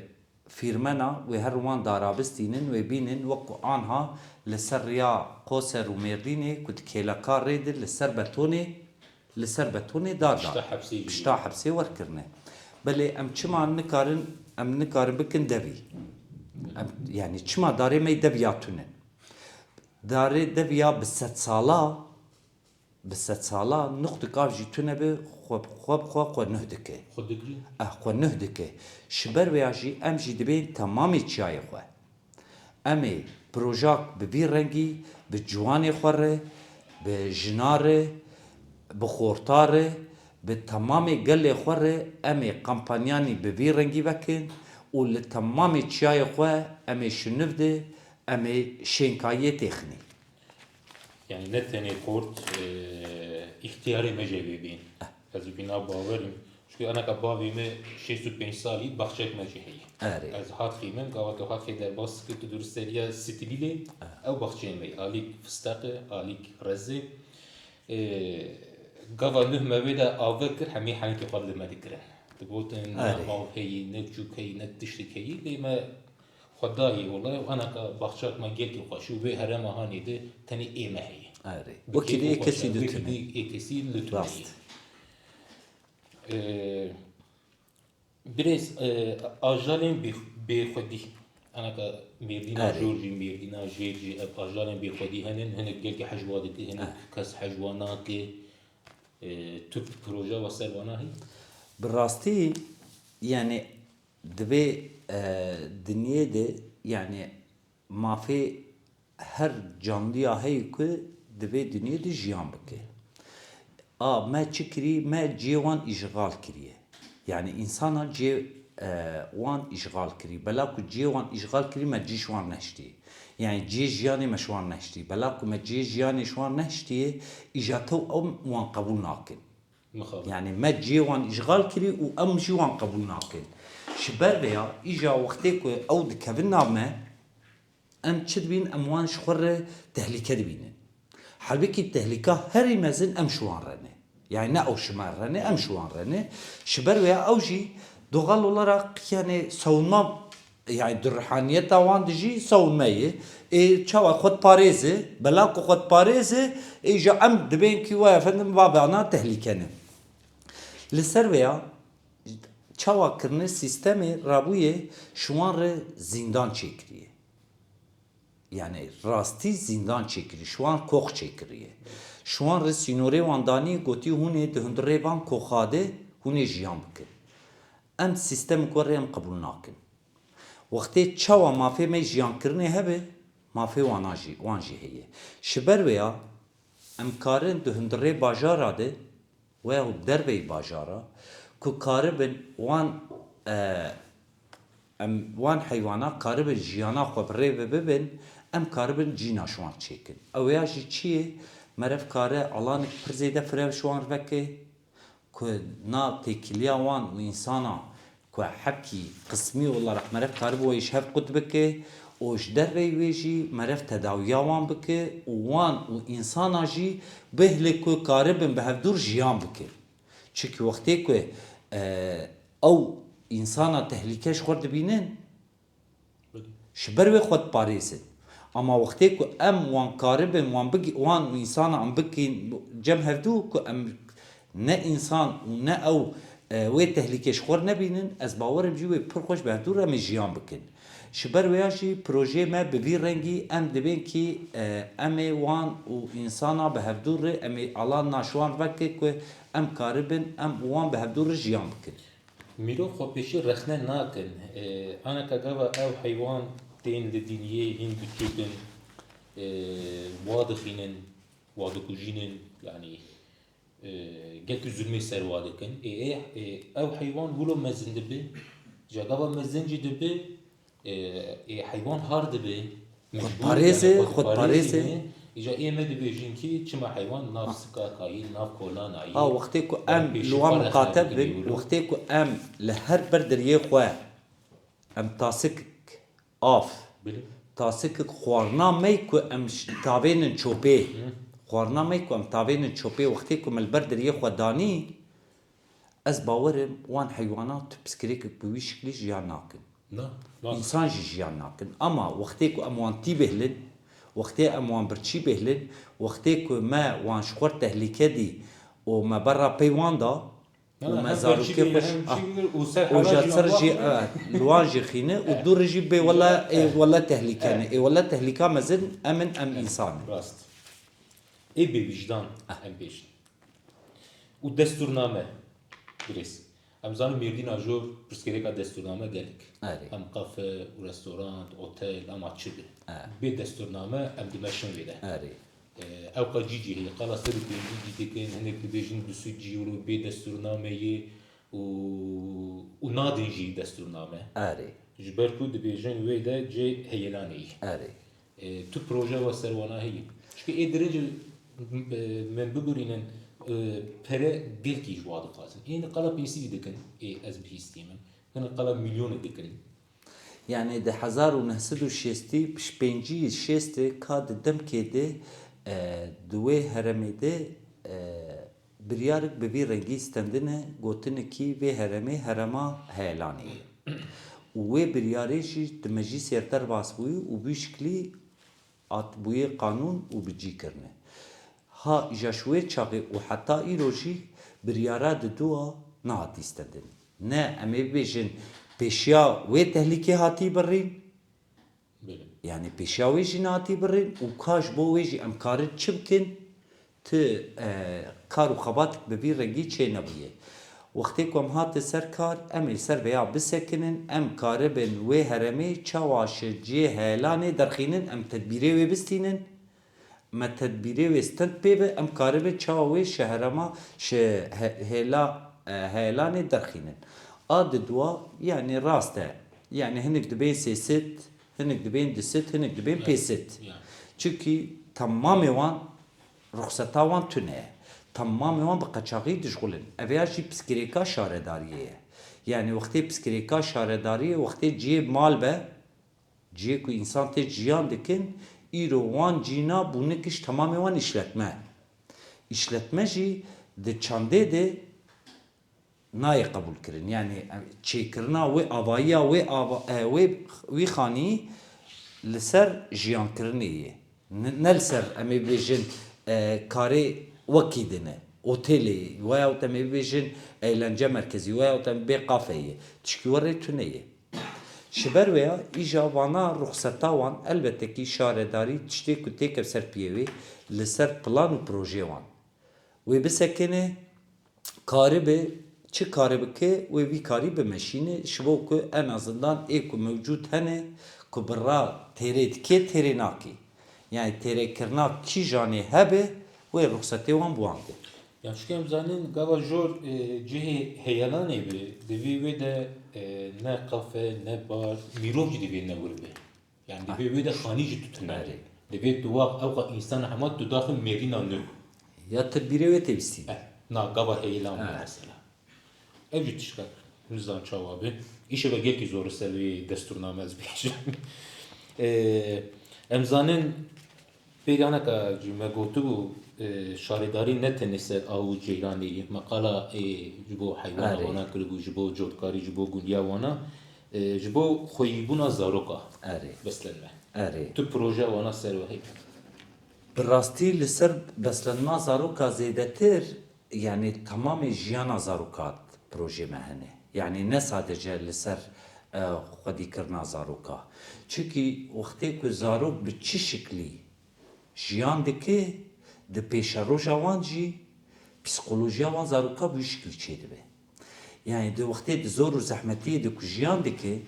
fîrmena, wê herin wan dara bistînin, wê bînin, wek ku anha li ser riya Qoser û Mêrdînê, ku di kêleka rê de li ser betonê, li ser betonê dar da. Pişta hepsê jî. Pişta hepsê wer kirine. Belê em çima nikarin, em nikarin bikin devî? Em, yani çima darê me deviya tune? Darê deviya bi sedsala, bi sedsala nuqtik av jî tune bi xwe, xwe bi xwe, xwe nuh dike. Xwe digre? Eh, xwe nuh dike. Ji ber wê ya jî em jî dibên temamê çiyayê xwe. Em ê projak bi vî rengî, bi ciwanê xwe re, bi jina re, bi xorta re, bi temamê gelê xwe re em ê kampanyanî bi vî rengî vekin û li temamê çiyayê xwe em ê şiniv de, em ê şênkayiyê têxinî. Yani ne tenê xort, e, îxtiyarê me jê bê bên. Ez wîna bawer im. Çunku eneka bavê me şêst û pênc salî baxçek me jî heye. Erê. Ez hat xîmim, gava tu hat xê derbas kir, tu durusteriya stilîlê, ew baxçeyê me ye. Alîk fisteq e, alîk rez e. Ê, gava nuh me wê de ave kir, hemî henekê xwe li me dikirin. Digotin, ne Erê. Av heyî, ne çûk heyî, ne tiştik heyî, lê me xwe dayî wela, û eneka baxçek me gelkî xweş û vê herêma hanê de tenê ê me heye. Erê. Bi Wekî kêf de û ê kesî xweşe, di wekî tune. De ê kesî li tune Rast. ye. Ee, birêz, e, ajalên bê-, bêxwedî. Eneka Mêrdîna Erê. Jor jî, Mêrdîna Jêr jî, ev ajalên bêxwedî henin, hinek gelkî hej wa dike, hinek Eh. kes hej wa nake. Ee, tu proje wa ser wana heye? Bi rastî, yani, di vê, e, dinyê de, yani, mafê her canliya heye ku di vê dinyê de jiyan bike. A, me çi kirî? Me cihê wan îşxal kiriye. Yani, însana cihê, e, wan îşxal kirî. Bela ku cihê wan îşxal kirî, me cî ji wan nehiştiye. Yani, cihê jiyanê me ji wan nehiştiye. Bela ku me cihê jiyanê ji wan nehiştiye, îja tew em wan qebûl nakin. Mixabin. Yani me cihê wan îşxal kirî û em jî wan qebûl nakin. Ji ber vê ya îja wextê ku ew dikevin nav me, em çi dibîn? Em wan ji xwe re tehlîke dibînin. Halbikî tehlîka herî mezin em ji wan re ne. Yani ne ew ji me re ne, em ji wan re ne. Ji ber vê ya ew jî doğal olarak yani savunma Yani di ruhaniyeta wan de jî sewme ye. Ê çawa xwe diparêze, bela ku xwe diparêze, ê ji em dibên kî we efendim va bana tehlîke ne. Li ser vê ya çawa kirine sîstemê rabûye ji wan re zîndan çêkiriye. Yani rastî zîndan çêkiriye, ji wan kox çêkiriye. Ji wan re sînorê wan danî gotî hûn ê di hundirê van koxa de hûn ê jiyan bikin. Em sîstemê ku re em qebûl nakin. Wextê çawa mafê me jiyankirinê hebe, mafê wana jî, wan jî heye. Ji ber wê ya, em karin di hundirê bajara de, weya derveyî bajara, Ku karibin wan, e, em wan heywana karibin jiyana xwe bi rê ve bibin, em karibin cîna ji wan çêkin. Ew ya jî çi ye? Meriv kare alanek pir zêde firev ji wan veke, ku na têkiliya wan û însana ku hepkî qismî olarak meriv karibe wê ji hev qut bike û ji derveyî wê jî meriv tedawiya wan bike û wan û însana jî bihile ku karibin bi hevdûr jiyan bikin. Çimkî wextê ku, e, ew însana tehlîke ji xwe dibînin, ji ber wê xwe diparêzin. Ama wextê ku em wan karibin, wan bigi-, wan û însana em bikin cem hevdû ku em ne însan û ne ew, e, wê tehlîkê ji xwe nebînin, ez bawer im jî wê pir xweş bi hevdû re em ê jiyan bikin. Ji ber wêya jî projeyê me bi vî rengî em dibên kî, e, em ê wan û însana bi hevdû re em ê alan naşiwan veke ku em karibin, em û wan bi hevdû re jiyan bikin. Mîro xwe pêşî rexne nakin. E, aneka gava ew heywan tên li dinyê hîn diçûtin, e, wa dixînin, wa dikujînin, yanî, e, gelkî zulmê ser wa dikin. Ê, ê, ê, ew heywan wilo mezin dibe, ca gava mezin jî dibe, e, ê, heywan har dibe, mecbûr, xwedparêz e, yani, xwedparêz e. Îja ê me dibêjin kî çima heywan nav sika kayî, nav kolana yî, ha, wextê ku em li wan miqate bin, wextê ku em li her ber deriyê xwe em tasik av, tasik xwarina me ku em ş-, tavênin çopê, xwarina me ku em tavênin çopê, wextê ku me li ber deriyê xwe danî, ez bawer im wan heywana tu piskirêkek bi wî şiklî jiyan nakin. Na, na. Însan jî jiyan nakin. Ama wextê ku em wan tî bêhlin, wextê em wan birçî bêhlin, wextê ku me wan ji xwe tehlîke dî û me berra pey wan da, û me zarokê xwe ji, ah, û ji ser jî, eh, li wan jî xîne û dû re jî bê wele, ê wele tehlîke ne. Ê wele tehlîka mezin em in, em însan in. Rast. Ê bêwîjdan, em bêjin. Û destûrname, birêz. Em zanin Mêrdîna jor pirsgirêka destûrname gelek. Erê. Hem kafe û restorant, otel, ama çi be. Bê destûrname em dimeşin wê de. Erê. E, ewqa cî cî heye, qala sed û pêncî cî dikin, hinek dibêjin du sed cî wilo bê destûrname yê û, û nadin jî destûrname. Erê. Ji ber ku dibêjin wê de cê heyelanê yî. Erê. E, tu proje wa ser wana heye. Çike ê dirince, e, min bigurînin, e, pere gelkî ji wa dixwazin. Ê qala pêsî dikin, ê ez bihîstînim. Hinek qala milyonek dikin. Yani di hezar û neh sed û şêstî, pêncî şêstê ka di demkê de, e, di wê heremê de, e, biryarek bi vî rengî stendine, gotine kî vê heremê herema Heyelanê ye. Û wê biryarê jî di meclîsê re derbas bûyî û bi wî şiklî hat bûyê qanûn û bi cî kirine. Ha îja ji wê çaxê û heta îro jî biryara di dua nehatî stendin. Ne em ê bibêjin pêşiya wê tehlîkê hatî birîn, yanî pêşiya wê jî nehatî birîn û ka ji bo wê jî em karin çi bikin, ti, e, kar û xebatek bi vî rengî çênebûye. Wextê ku em hatin ser kar, em ê li ser vêya bisekinin, em karibin wê heremê çawa ji cihê heyelanê derxînin, em tedbîrê wê bistînin, me tedbîrê wê stend pê be, em karibin çawa wê ji herema, ji he-, hêla, e, heyelanê derxînin. A di dua, yanî rast e. Yanî hinek dibên sê sed, hinek dibên du sed, hinek dibên pênc sed. Çimkî temamê wan ruxseta wan tune ye. Temamê wan bi qeçaxî dişxulin. Ev ya jî piskirêka şaredariyê ye. Yanî wextê piskirêka şaredariyê, wextê cihê mal be, cihê ku însan tê jiyan dikin, îro wan cîna bûne giş temamê wan îşletme. Îşletme jî di çandê de nayê qebûlkirin. Yanî, em, çêkirina wê avayiya wê ava-, e, wê, wî xanî li ser jiyankirinê ye. Ne, ne li ser, em ê bibêjin, e, karê wekî din e. Otelê ye. Weyahut em ê bibêjin eğlence merkezî, weyahut em bê kafe ye. Tişkî werê tune ye. Ji ber wê ya, îja vana ruxseta wan, elbette kî şaredarî tiştê ku têke ser piyê wê, li ser plan û projeyê wan. Wê bisekine, karibe, çi karibe ke wê vî karî bimeşîne, ji bo ku en azından ê ku mewcûd hene, ku bi ra têrê dike, têrê nake. Yani têrêkirina kîjanê hebe, wê ruxsetê wan bi wan de. Ya çike em zanin gava jor e, cihê heyelanê bi, divê wê de e, ne kafe, ne bar, mirov jî divê ne wir be. Yani divê wê de xanî jî tu tune be. Divê tu wax ew qa însan hema tu daxil mêrîna nû. Ya tu bîrê wê tê bistînî. Eh, na gava heyelan be mesela. Ev jî tişka nizan çawa be. Îşe ve gelkî zor ser wê destûrname ez bêjim. E, em zanin Pêrî aneka jî me gotibû, e, şaredarî ne tenê ser av û ceyranê ye. Me qala, e, ji bo heywana wana kiribû, ji bo cotkarî, ji bo gundiya wana, e, ji bo xweyîbûna zaroka beslenme. Erê. Tu proje wana ser we heye? Bi rastî li ser beslenma zaroka zêdetir, yanî temamê jiyana zaroka projê me hene. Yanî ne sadece li ser, e, xwedîkirina zaroka. Çimkî wextê ku zarok bi çi şiklî jiyan dike, di pêşeroja wan jî psîkolojiya wan zaroka bi wî şiklî çêdibe. Yanî di wextê di zor û zehmetiyê de ku jiyan dike,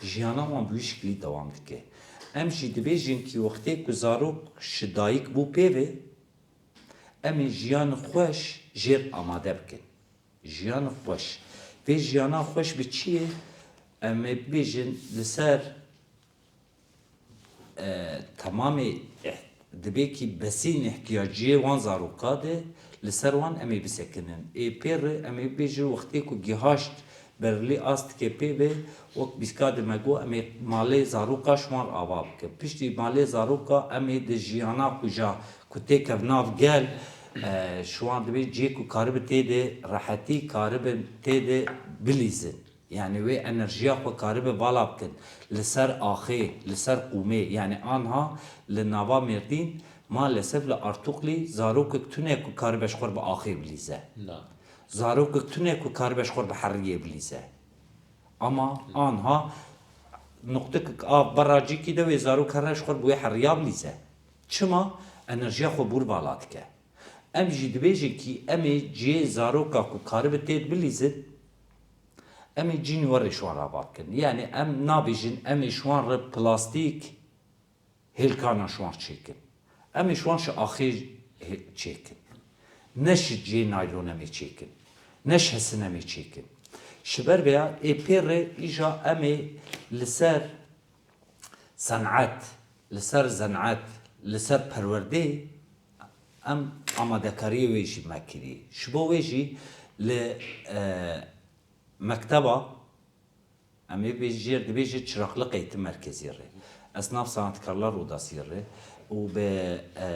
jiyana wan bi wî şiklî dewam dike. Em jî dibêjin kî wextê ku zarok ji dayik bû pê ve, em ê jiyan xweş jêr amade bikin. Jiyan xweş. Vê jiyana xweş bi çi ye? Em ê bibêjin li ser, e, temamê eh-, dibê kî besîn ihtiyaciyê wan zaroka de li ser wan em ê bisekinin. Ê pê re em ê bibêjin wextê ku gihaşt berlî astikê pê be, wek bîska de me got, em ê malê zaroka ji wan re ava bikin. Piştî malê zaroka em ê di jiyana xwe ja ku têke nav gel, e, ji wan dibê cihê ku karibin tê de rehetî karibin tê de bilîzin. Yanî wê enerjiya xwe karibe vala bikin. Li ser axê, li ser qûmê, yanî anha li nava Mêrdîn, maalesef li Artuklî zarokek tune ku karibe ji xwe re bi axê bilîze. Na. Zarokek tune ku karibe ji xwe re bi heriyê bilîze. Ama anha nuqtikek av berra cîkî de wê zarok here ji xwe re bi wê heriya bilîze. Çima? Enerjiya xwe bûr vala dike. Em jî dibêjin kî em ê cihê zaroka ku karibe tê de bilîzin, em ê cîn werê ji wan re ava bikin. Yanî em nabêjin em ê ji wan re plastîk hêlkana ji wan çêkin. Em ê ji wan ji axê hê-, çêkin. Ne ji cihê naylon em ê çêkin. Ne ji hesin em ê çêkin. Ji ber vêya ê pê re îja em ê li ser sen'et, li ser zen'et, li ser perwerdê em amadekariyê wê jî me kirî. Ji bo wê jî li, e, mekteba, em ê bê jêr dibêje Çıraklık Eğitim Merkezi re, Esnaf Sanatkarlar Odası re û bi, e,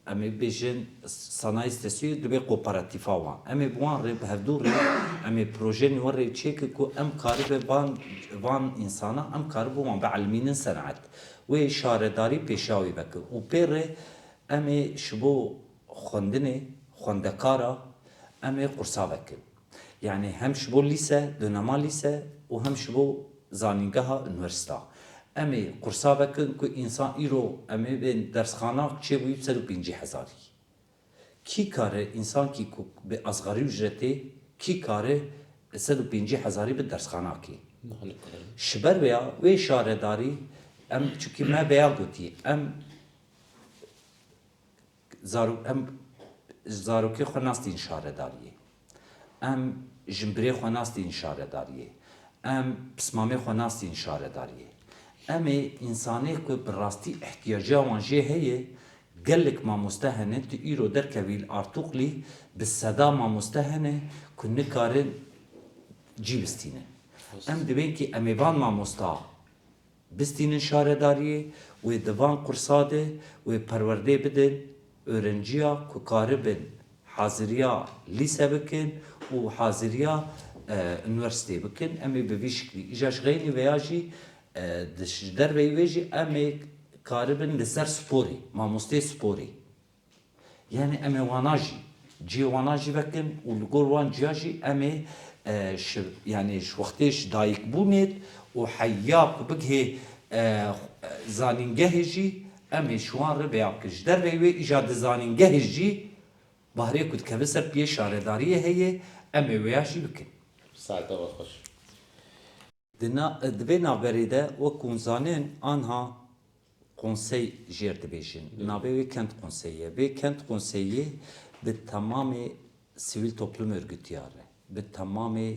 em ê bêjin sanayi sitesi dibe kooperatîfa wan. Em ê bi wan re, bi hevdû re, em ê projenî wan re çêkin ku em karibe van, van însana, em karibe wan bielmînin sen'et. Wê şaredarî pêşiya wê vekin. Û pê re em ê ji bo xwendinê, xwendekara, em ê qursa vekin. Yanî hem ji bo lîse, dönema lîse û hem ji bo zanîngeha unîversîta. Em ê qursa vekin ku însan îro em ê bên dersxana çêbûyî bi sed û pêncî hezarî. Kî kare însankî ku bi asgari ücretê, kî kare sed û pêncî hezarî bi dersxana kê? Ji ber vêya wê şaredarî em, çunkî me vêya gotî, em Zaro-, em zarokê xwe nastîn şaredariyê. Em jinbirê xwe nastîn şaredariyê. Em pismamê xwe nastîn şaredariyê. Em ê însanê ku bi rastî ihtiyaca wan jê heye, gelek mamoste hene, tu îro derkevî li Artuklî bi seda mamoste hene ku nikarin cî bistînin. Em dibên kî em ê van mamosta bistînin şaredariyê, wê di van qursa de wê perwerdê bidin öğrenciya ku karibin haziriya lîse bikin û haziriya, e, unîversîteyê bikin. Em ê bi vî şiklî. Îja ji xeynî veya jî, e, di, ji derveyî wê jî em ê karibin li ser sporê, mamosteyê sporê. Yanî em ê wana jî, cihê wana jî vekin û li gor wan ciya jî em ê, e, ji, yanî ji wextê ji dayikbûnê û heya ku bigihê, e, zanîngehê jî em ê ji wan re vêya bikin. Ji derveyî wê îja di zanîngehê jî bahrê ku dikeve ser piyê şaredariyê heye, em ê wêya jî bikin. Saeta we xweş. Di na-, di vê navberê de, wek hûn zanin, anha konsey jêr dibêjin. Navê wê kent konseyê ye. Vê kent konseyê Bi temamê sivîl toplum örgütiya re, bi temamê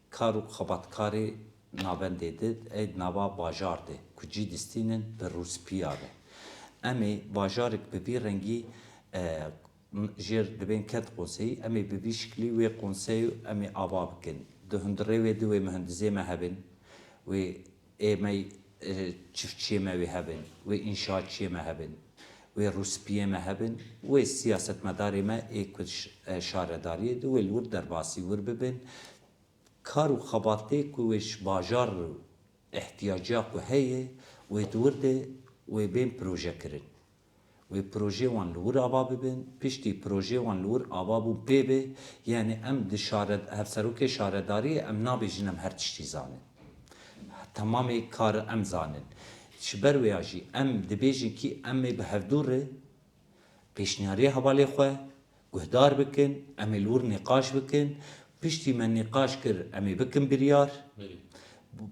kar û xebatkarê navendê de, ê di nava bajar de ku cî distînin bi rûspîya re. Em ê bajarek bi vî rengî, e, jêr dibên kent konseyî, em ê bi vî şiklî wê konsey û em ê ava bikin. Di hundirê wê di wê muhendizê me hebin, wê ê me, e, çiftçiyê me wê hebin, wê înşaatçiyê me hebin, wê rûspiyê me hebin, wê siyasetmedarê me ê ku ş-, e, şaredariyê di wê li wir derbasî wir bibin. Kar û xebatê ku wê ji bajar û ihtiyaciya ku heye, wê di wir de wê bên proje kirin. Wê projê wan li wir ava bibin, piştî projê wan li wir ava bûn pê be, yanî em di şare-, hevserokê şaredariyê em nabêjin em her tiştî zanin. Temamê kar em zanin. Ji ber wêya jî em dibêjin kî em ê bi hevdû re pêşniyariyê hevalê xwe guhdar bikin, em ê li wir nîqaş bikin. Piştî me nîqaş kir, em ê bikin biryar. Belê.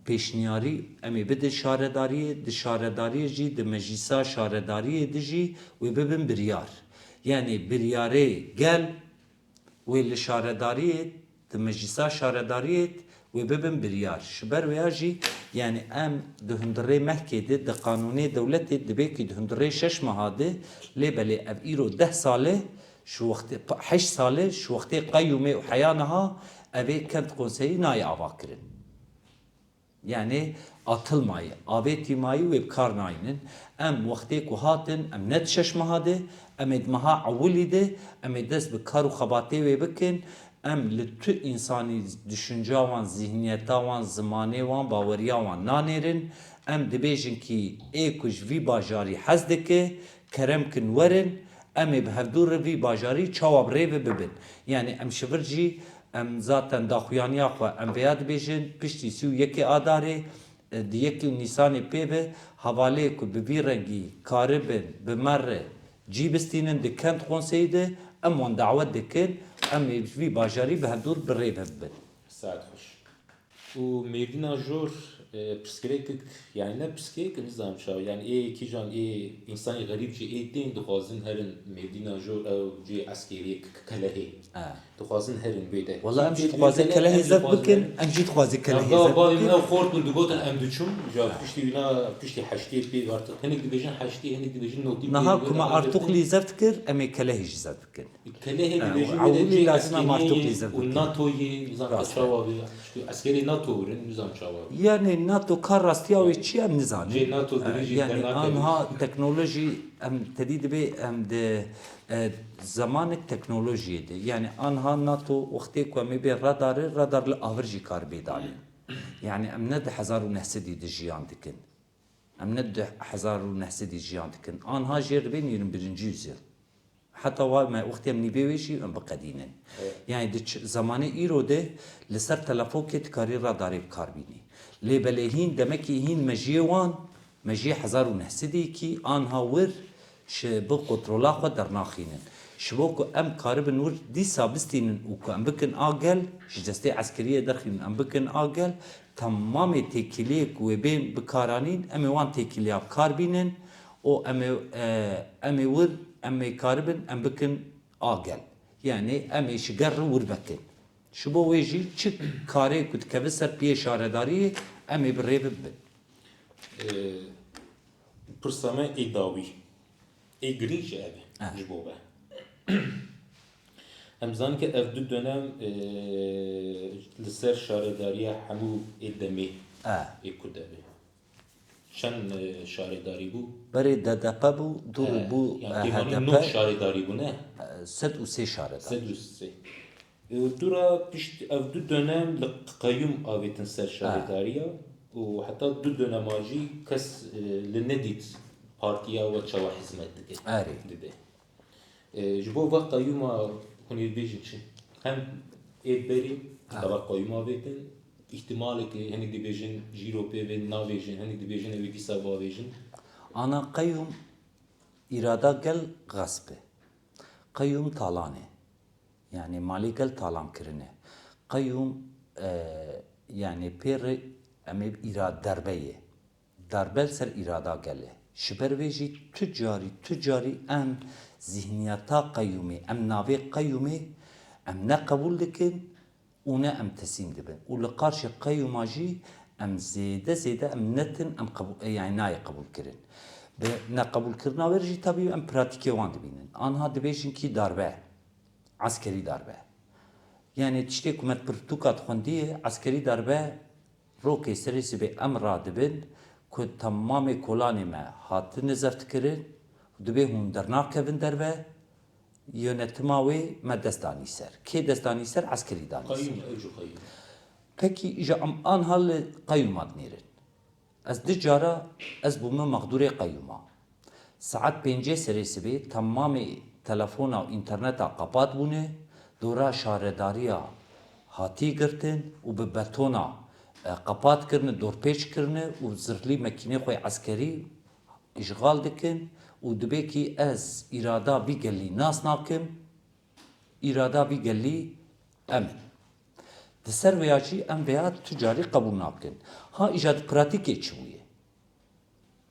Pêşniyarî em ê bidin şaredariyê, di şaredariyê jî, di meclîsa şaredariyê de jî wê bibin biryar. Yanî biryarê gel wê li şaredariyê, di meclîsa şaredariyê wê bibin biryar. Ji ber wêya jî, yanî em di hundirê mehkê de, di qanûnê dewletê dibê kî di hundirê şeş meha de, lê belê ev îro deh sal e, ji wextê, heşt sal e, ji wextê qeyûmê û heya niha ev ê kent konseyî nayê avakirin. Yanî atıl mayî, avêtî mayî wê bi kar nayînin. Em wextê ku hatin, em ne di şeş meha de, em ê di meha ewilî de, em ê dest bi kar û xebatê wê bikin. Em li tu însanî düşünca wan, zihniyeta wan, zimanê wan, baweriya wan nanêrin. Em dibêjin kî ê ku ji vî bajarî hez dike, kerem kin werin, em ê bi hevdû re vî bajarî çawa bi rê ve bibin. Yanî em ji vir jî, em zaten daxuyaniya xwe em vêya dibêjin, piştî sî û yekê Adarê, e, di yekê Nîsanê pê ve, hevalê ku bi vî rengî karibin bi me re cî bistînin di kent konseyî de, em wan dawet dikin, em ê ji vî bajarî bi hevdûr bi rê ve bibin. Saet xweş. Û Mêrdîna Jor, e, pirsgirêkek, yanî ne pirsgirêk, nizanim çawa, yanî ê kîjan ê însanî xerîb jî ê tên dixwazin herin Mêrdîna Jor, ew cihê eskeriyê k-, k-, kelehê. E. Dixwazin herin wê de. Wela em jî dixwazin kelehê zeft bikin, em jî dixwazin kelehê zeft bikin. Ev xort bûn digotin em diçûn, ja piştî wîna, piştî heştê pê artık. Hinek dibêjin heştê, hinek dibêjin notî pê. Niha ku me Artuklî zeft kir, em ê kelehê jî zeft bikin. Kelehê dibêjin wê de cihê eskeriyê û NATOyê, nizanim çawa be. Eskerê NATO birin, nizanim çawa be. Yanî NATO kar rastiya wê çi ye, em nizanin. Cihê NATO dibêjin, yanî anha teknolojî, em tedî dibê, em di, e, zemanek teknolojiyê de. Yanî anha NATO wextê ku em ê bê radarê, radar li avir jî kar bê danê. Yanî em ne di hezar û neh sedî de jiyan dikin. Em ne di hezar û neh sedî jiyan dikin. Anha jêr dibê nîvî birinci yüzyıl. Heta wa me wextê em nîvê wê jî em biqedînin. Evet. Yanî di ç-, zemanê îro de li ser telefokê dikarî radarê bi kar bînî. Lê belê hîn demekî hîn mejiyê wan, mejiyê hezar û neh sedî kî anha wir ji bi kontrola xwe dernaxînin. Ji bo ku em karibin wir dîsa bistînin û ku em bikin a gel, ji destê eskeriyê derxînin, em bikin a gel, temamê têkiliyê ku wê bên bikaranîn, em ê wan têkiliya bi kar bînin û em ê, e, em ê wir, em ê karibin, em bikin a gel. Yanî em ê ji gel re wir vekin. Ji bo wê jî çi karê ku dikeve ser piyê şaredariyê, em ê bi rê ve bibin. Ee, pirsa me ê dawî, ê girîng jî ev e, ah, ji bo me. Em zanin ke ev du dönem, e, li ser şaredariya hemû ê demê, ah, ê ku demê. Çend, e, şaredarî bû? Berê D D P bû, dû rû, e, bû, yani, e, têvanî H D P. Nod şaredarî bû, ne? E, sed û sê şaredar. Sed û sê. E, dû ra pişt ev du dönem li qeyûm avêtin ser, ha, şaredariya û heta du dönema jî kes, e, li nedît partiya we çawa hizmet dike. Erê. Dibe. E, ji bo va qeyûma hûn ê dibêjin çi? Hem ê berî, ha, teva qeyûm avêtin, îhtimaleke hinek dibêjin jîro pê vê navêjin, hinek dibêjin ew ê dîsa bavêjin. Ana qeyûm îrada gel xesp e. Qeyûm talan e. Yanî malê gel talan kirine. Qeyûm, e, yanî pê re em ê îra-, derbe ye. Darbe li ser îrada gel e. Ji ber vê jî tu carî, tu carî em zihniyeta qeyûmê, em navê qeyûmê em ne qebûl dikin û ne em teslîm dibin. Û li qarşî qeyûma jî em zêde zêde em netin, em qebû-, e, yani nayê qebûlkirin. Bi neqebûlkirina wê re jî tabî em pratîkê wan dibînin. Anha dibêjin kî darbe, eskerî darbe. Yani tiştê ku me di pirtûka dixwendiyê, eskerî darbe rokê serê sibê em radibin ku temamê kolanê me hatine zeft kirin û dibê hûn dernakevin derve, yönetima wê me dest danî ser. Kê dest danî ser? Eskerî danî ser. Qeyûm, ew jî qeyûm. Pekî, îja em anha li qeyûma dinêrin. Ez du cara ez bûme mexdûrê qeyûma. Saet pêncê serê sibê temamê telefona û înterneta qepat bûne, dora şaredariya hatî girtin û bi betona, e, qepat kirine, dorpêç kirine û zirlî mekînê xwe yê eskerî îşxal dikin û dibê kî ez îrada vî gelî nas nakim, îrada vî gelî em in. Di ser vêya jî em vêya tu carî qebûl nakin. Ha îja di pratîkê çi bûye?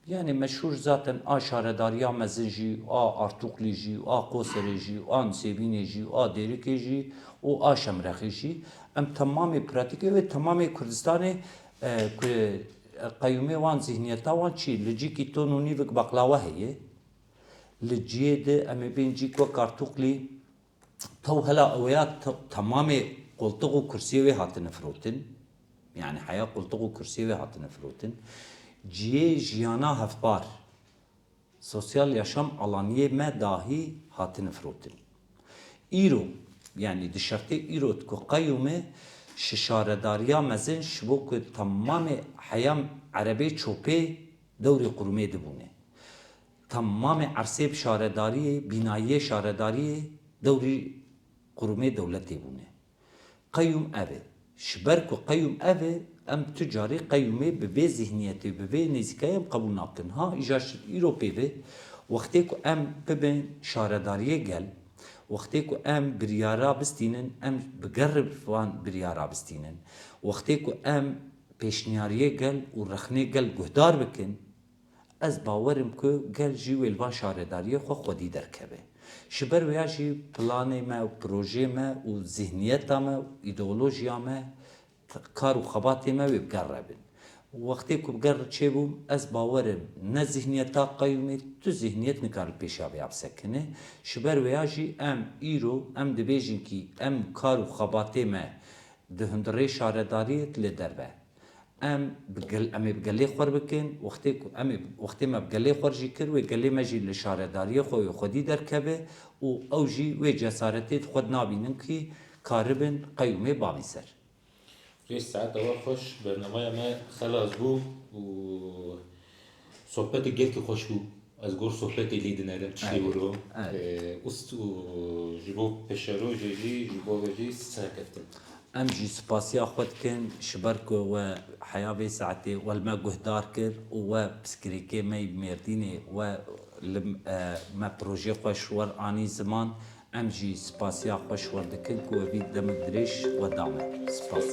Yani meşhûr zaten a şaredariya mezin jî, a Artuklî jî, a Qoserê jî, a Nisêbînê jî, a Dêrikê jî û a Şemrexê jî. Em temamê pratîkê wê temamê Kurdistanê, e, ku qeyûmê wan, zihniyeta wan çi? Li cîkî ton û nîvik baqlawe heye. Li cihê di em ê bên cîk wek Artuklî, tew hela ew ya te-, temamê qoltiq û kursiyê wê hatine firotin. Yani heya qoltiq û kursiyê wê hatine firotin. Cihê jiyana hevpar, sosyal yaşam alaniyê me dahî hatine firotin. Îro, yani di şertê îro ku qeyûme şi şaredariya mezin ji bo ku temamê heyam erebê çopê dewrê qurumê dibûne. Temamê ersê bi şaredariyê, bînayiyê şaredariyê dewrî qurumê dewletê bûne. Qeyûm ev e. Ji ber ku qeyûm ev e, em tu carî qeyûmê bi vê zihniyetê, bi vê nêzîkayê em qebûl nakin. Ha, îja ji îro pê ve, wextê ku em bibin şaredariyê gel, wextê ku em biryara bistînin, em bi gerr van biryara bistînin. Wextê ku em pêşniyariyê gel û rexnê gel guhdar bikin, ez bawer im ku gel jî wê li van şaredariyê xwe xwedî derkeve. Ji ber wêya jî planê me û projeyê me û zihniyeta me û îdeolojiya me, t-, kar û xebatê me wê bi gerre bin. Wextê ku bi gerre çêbûm, ez bawer im ne zihniyeta qeyûmê, tu zihniyet nikare li pêşiya vêya bisekine. Ji ber wêya jî em îro, em dibêjin kî em kar û xebatê me di hundirê şaredariyê li derve. Em bi gel-, em ê bi gelê xwe re bikin, wextê ku em ê, wextê me bi gelê xwe re jî kir, wê gelê me jî li şaredariyê xwe wê xwedî derkeve û ew jî wê cesaretê di xwe de nabînin kî karibin qeyûmê bavîn ser. Rêz, saeta we xweş, bernameya me xelas bû û sohbetê gelkî xweş bû. Ez gor sohbetê lê dinerim tiştê Evet, wilo. Evet. Ee, ust û ji bo pêşerojê jî, ji bo ve jî serkeftin. Em jî spasiya xwe dikin, ji ber ku we heya vê saetê we li me guhdar kir û we pirsgirêkê me yê Mêrdînê we li, e, me projê xwe ji we re anî ziman. Em jî spasiya xwe ji we re dikin ku we vî demek dirêj we da me. Spas.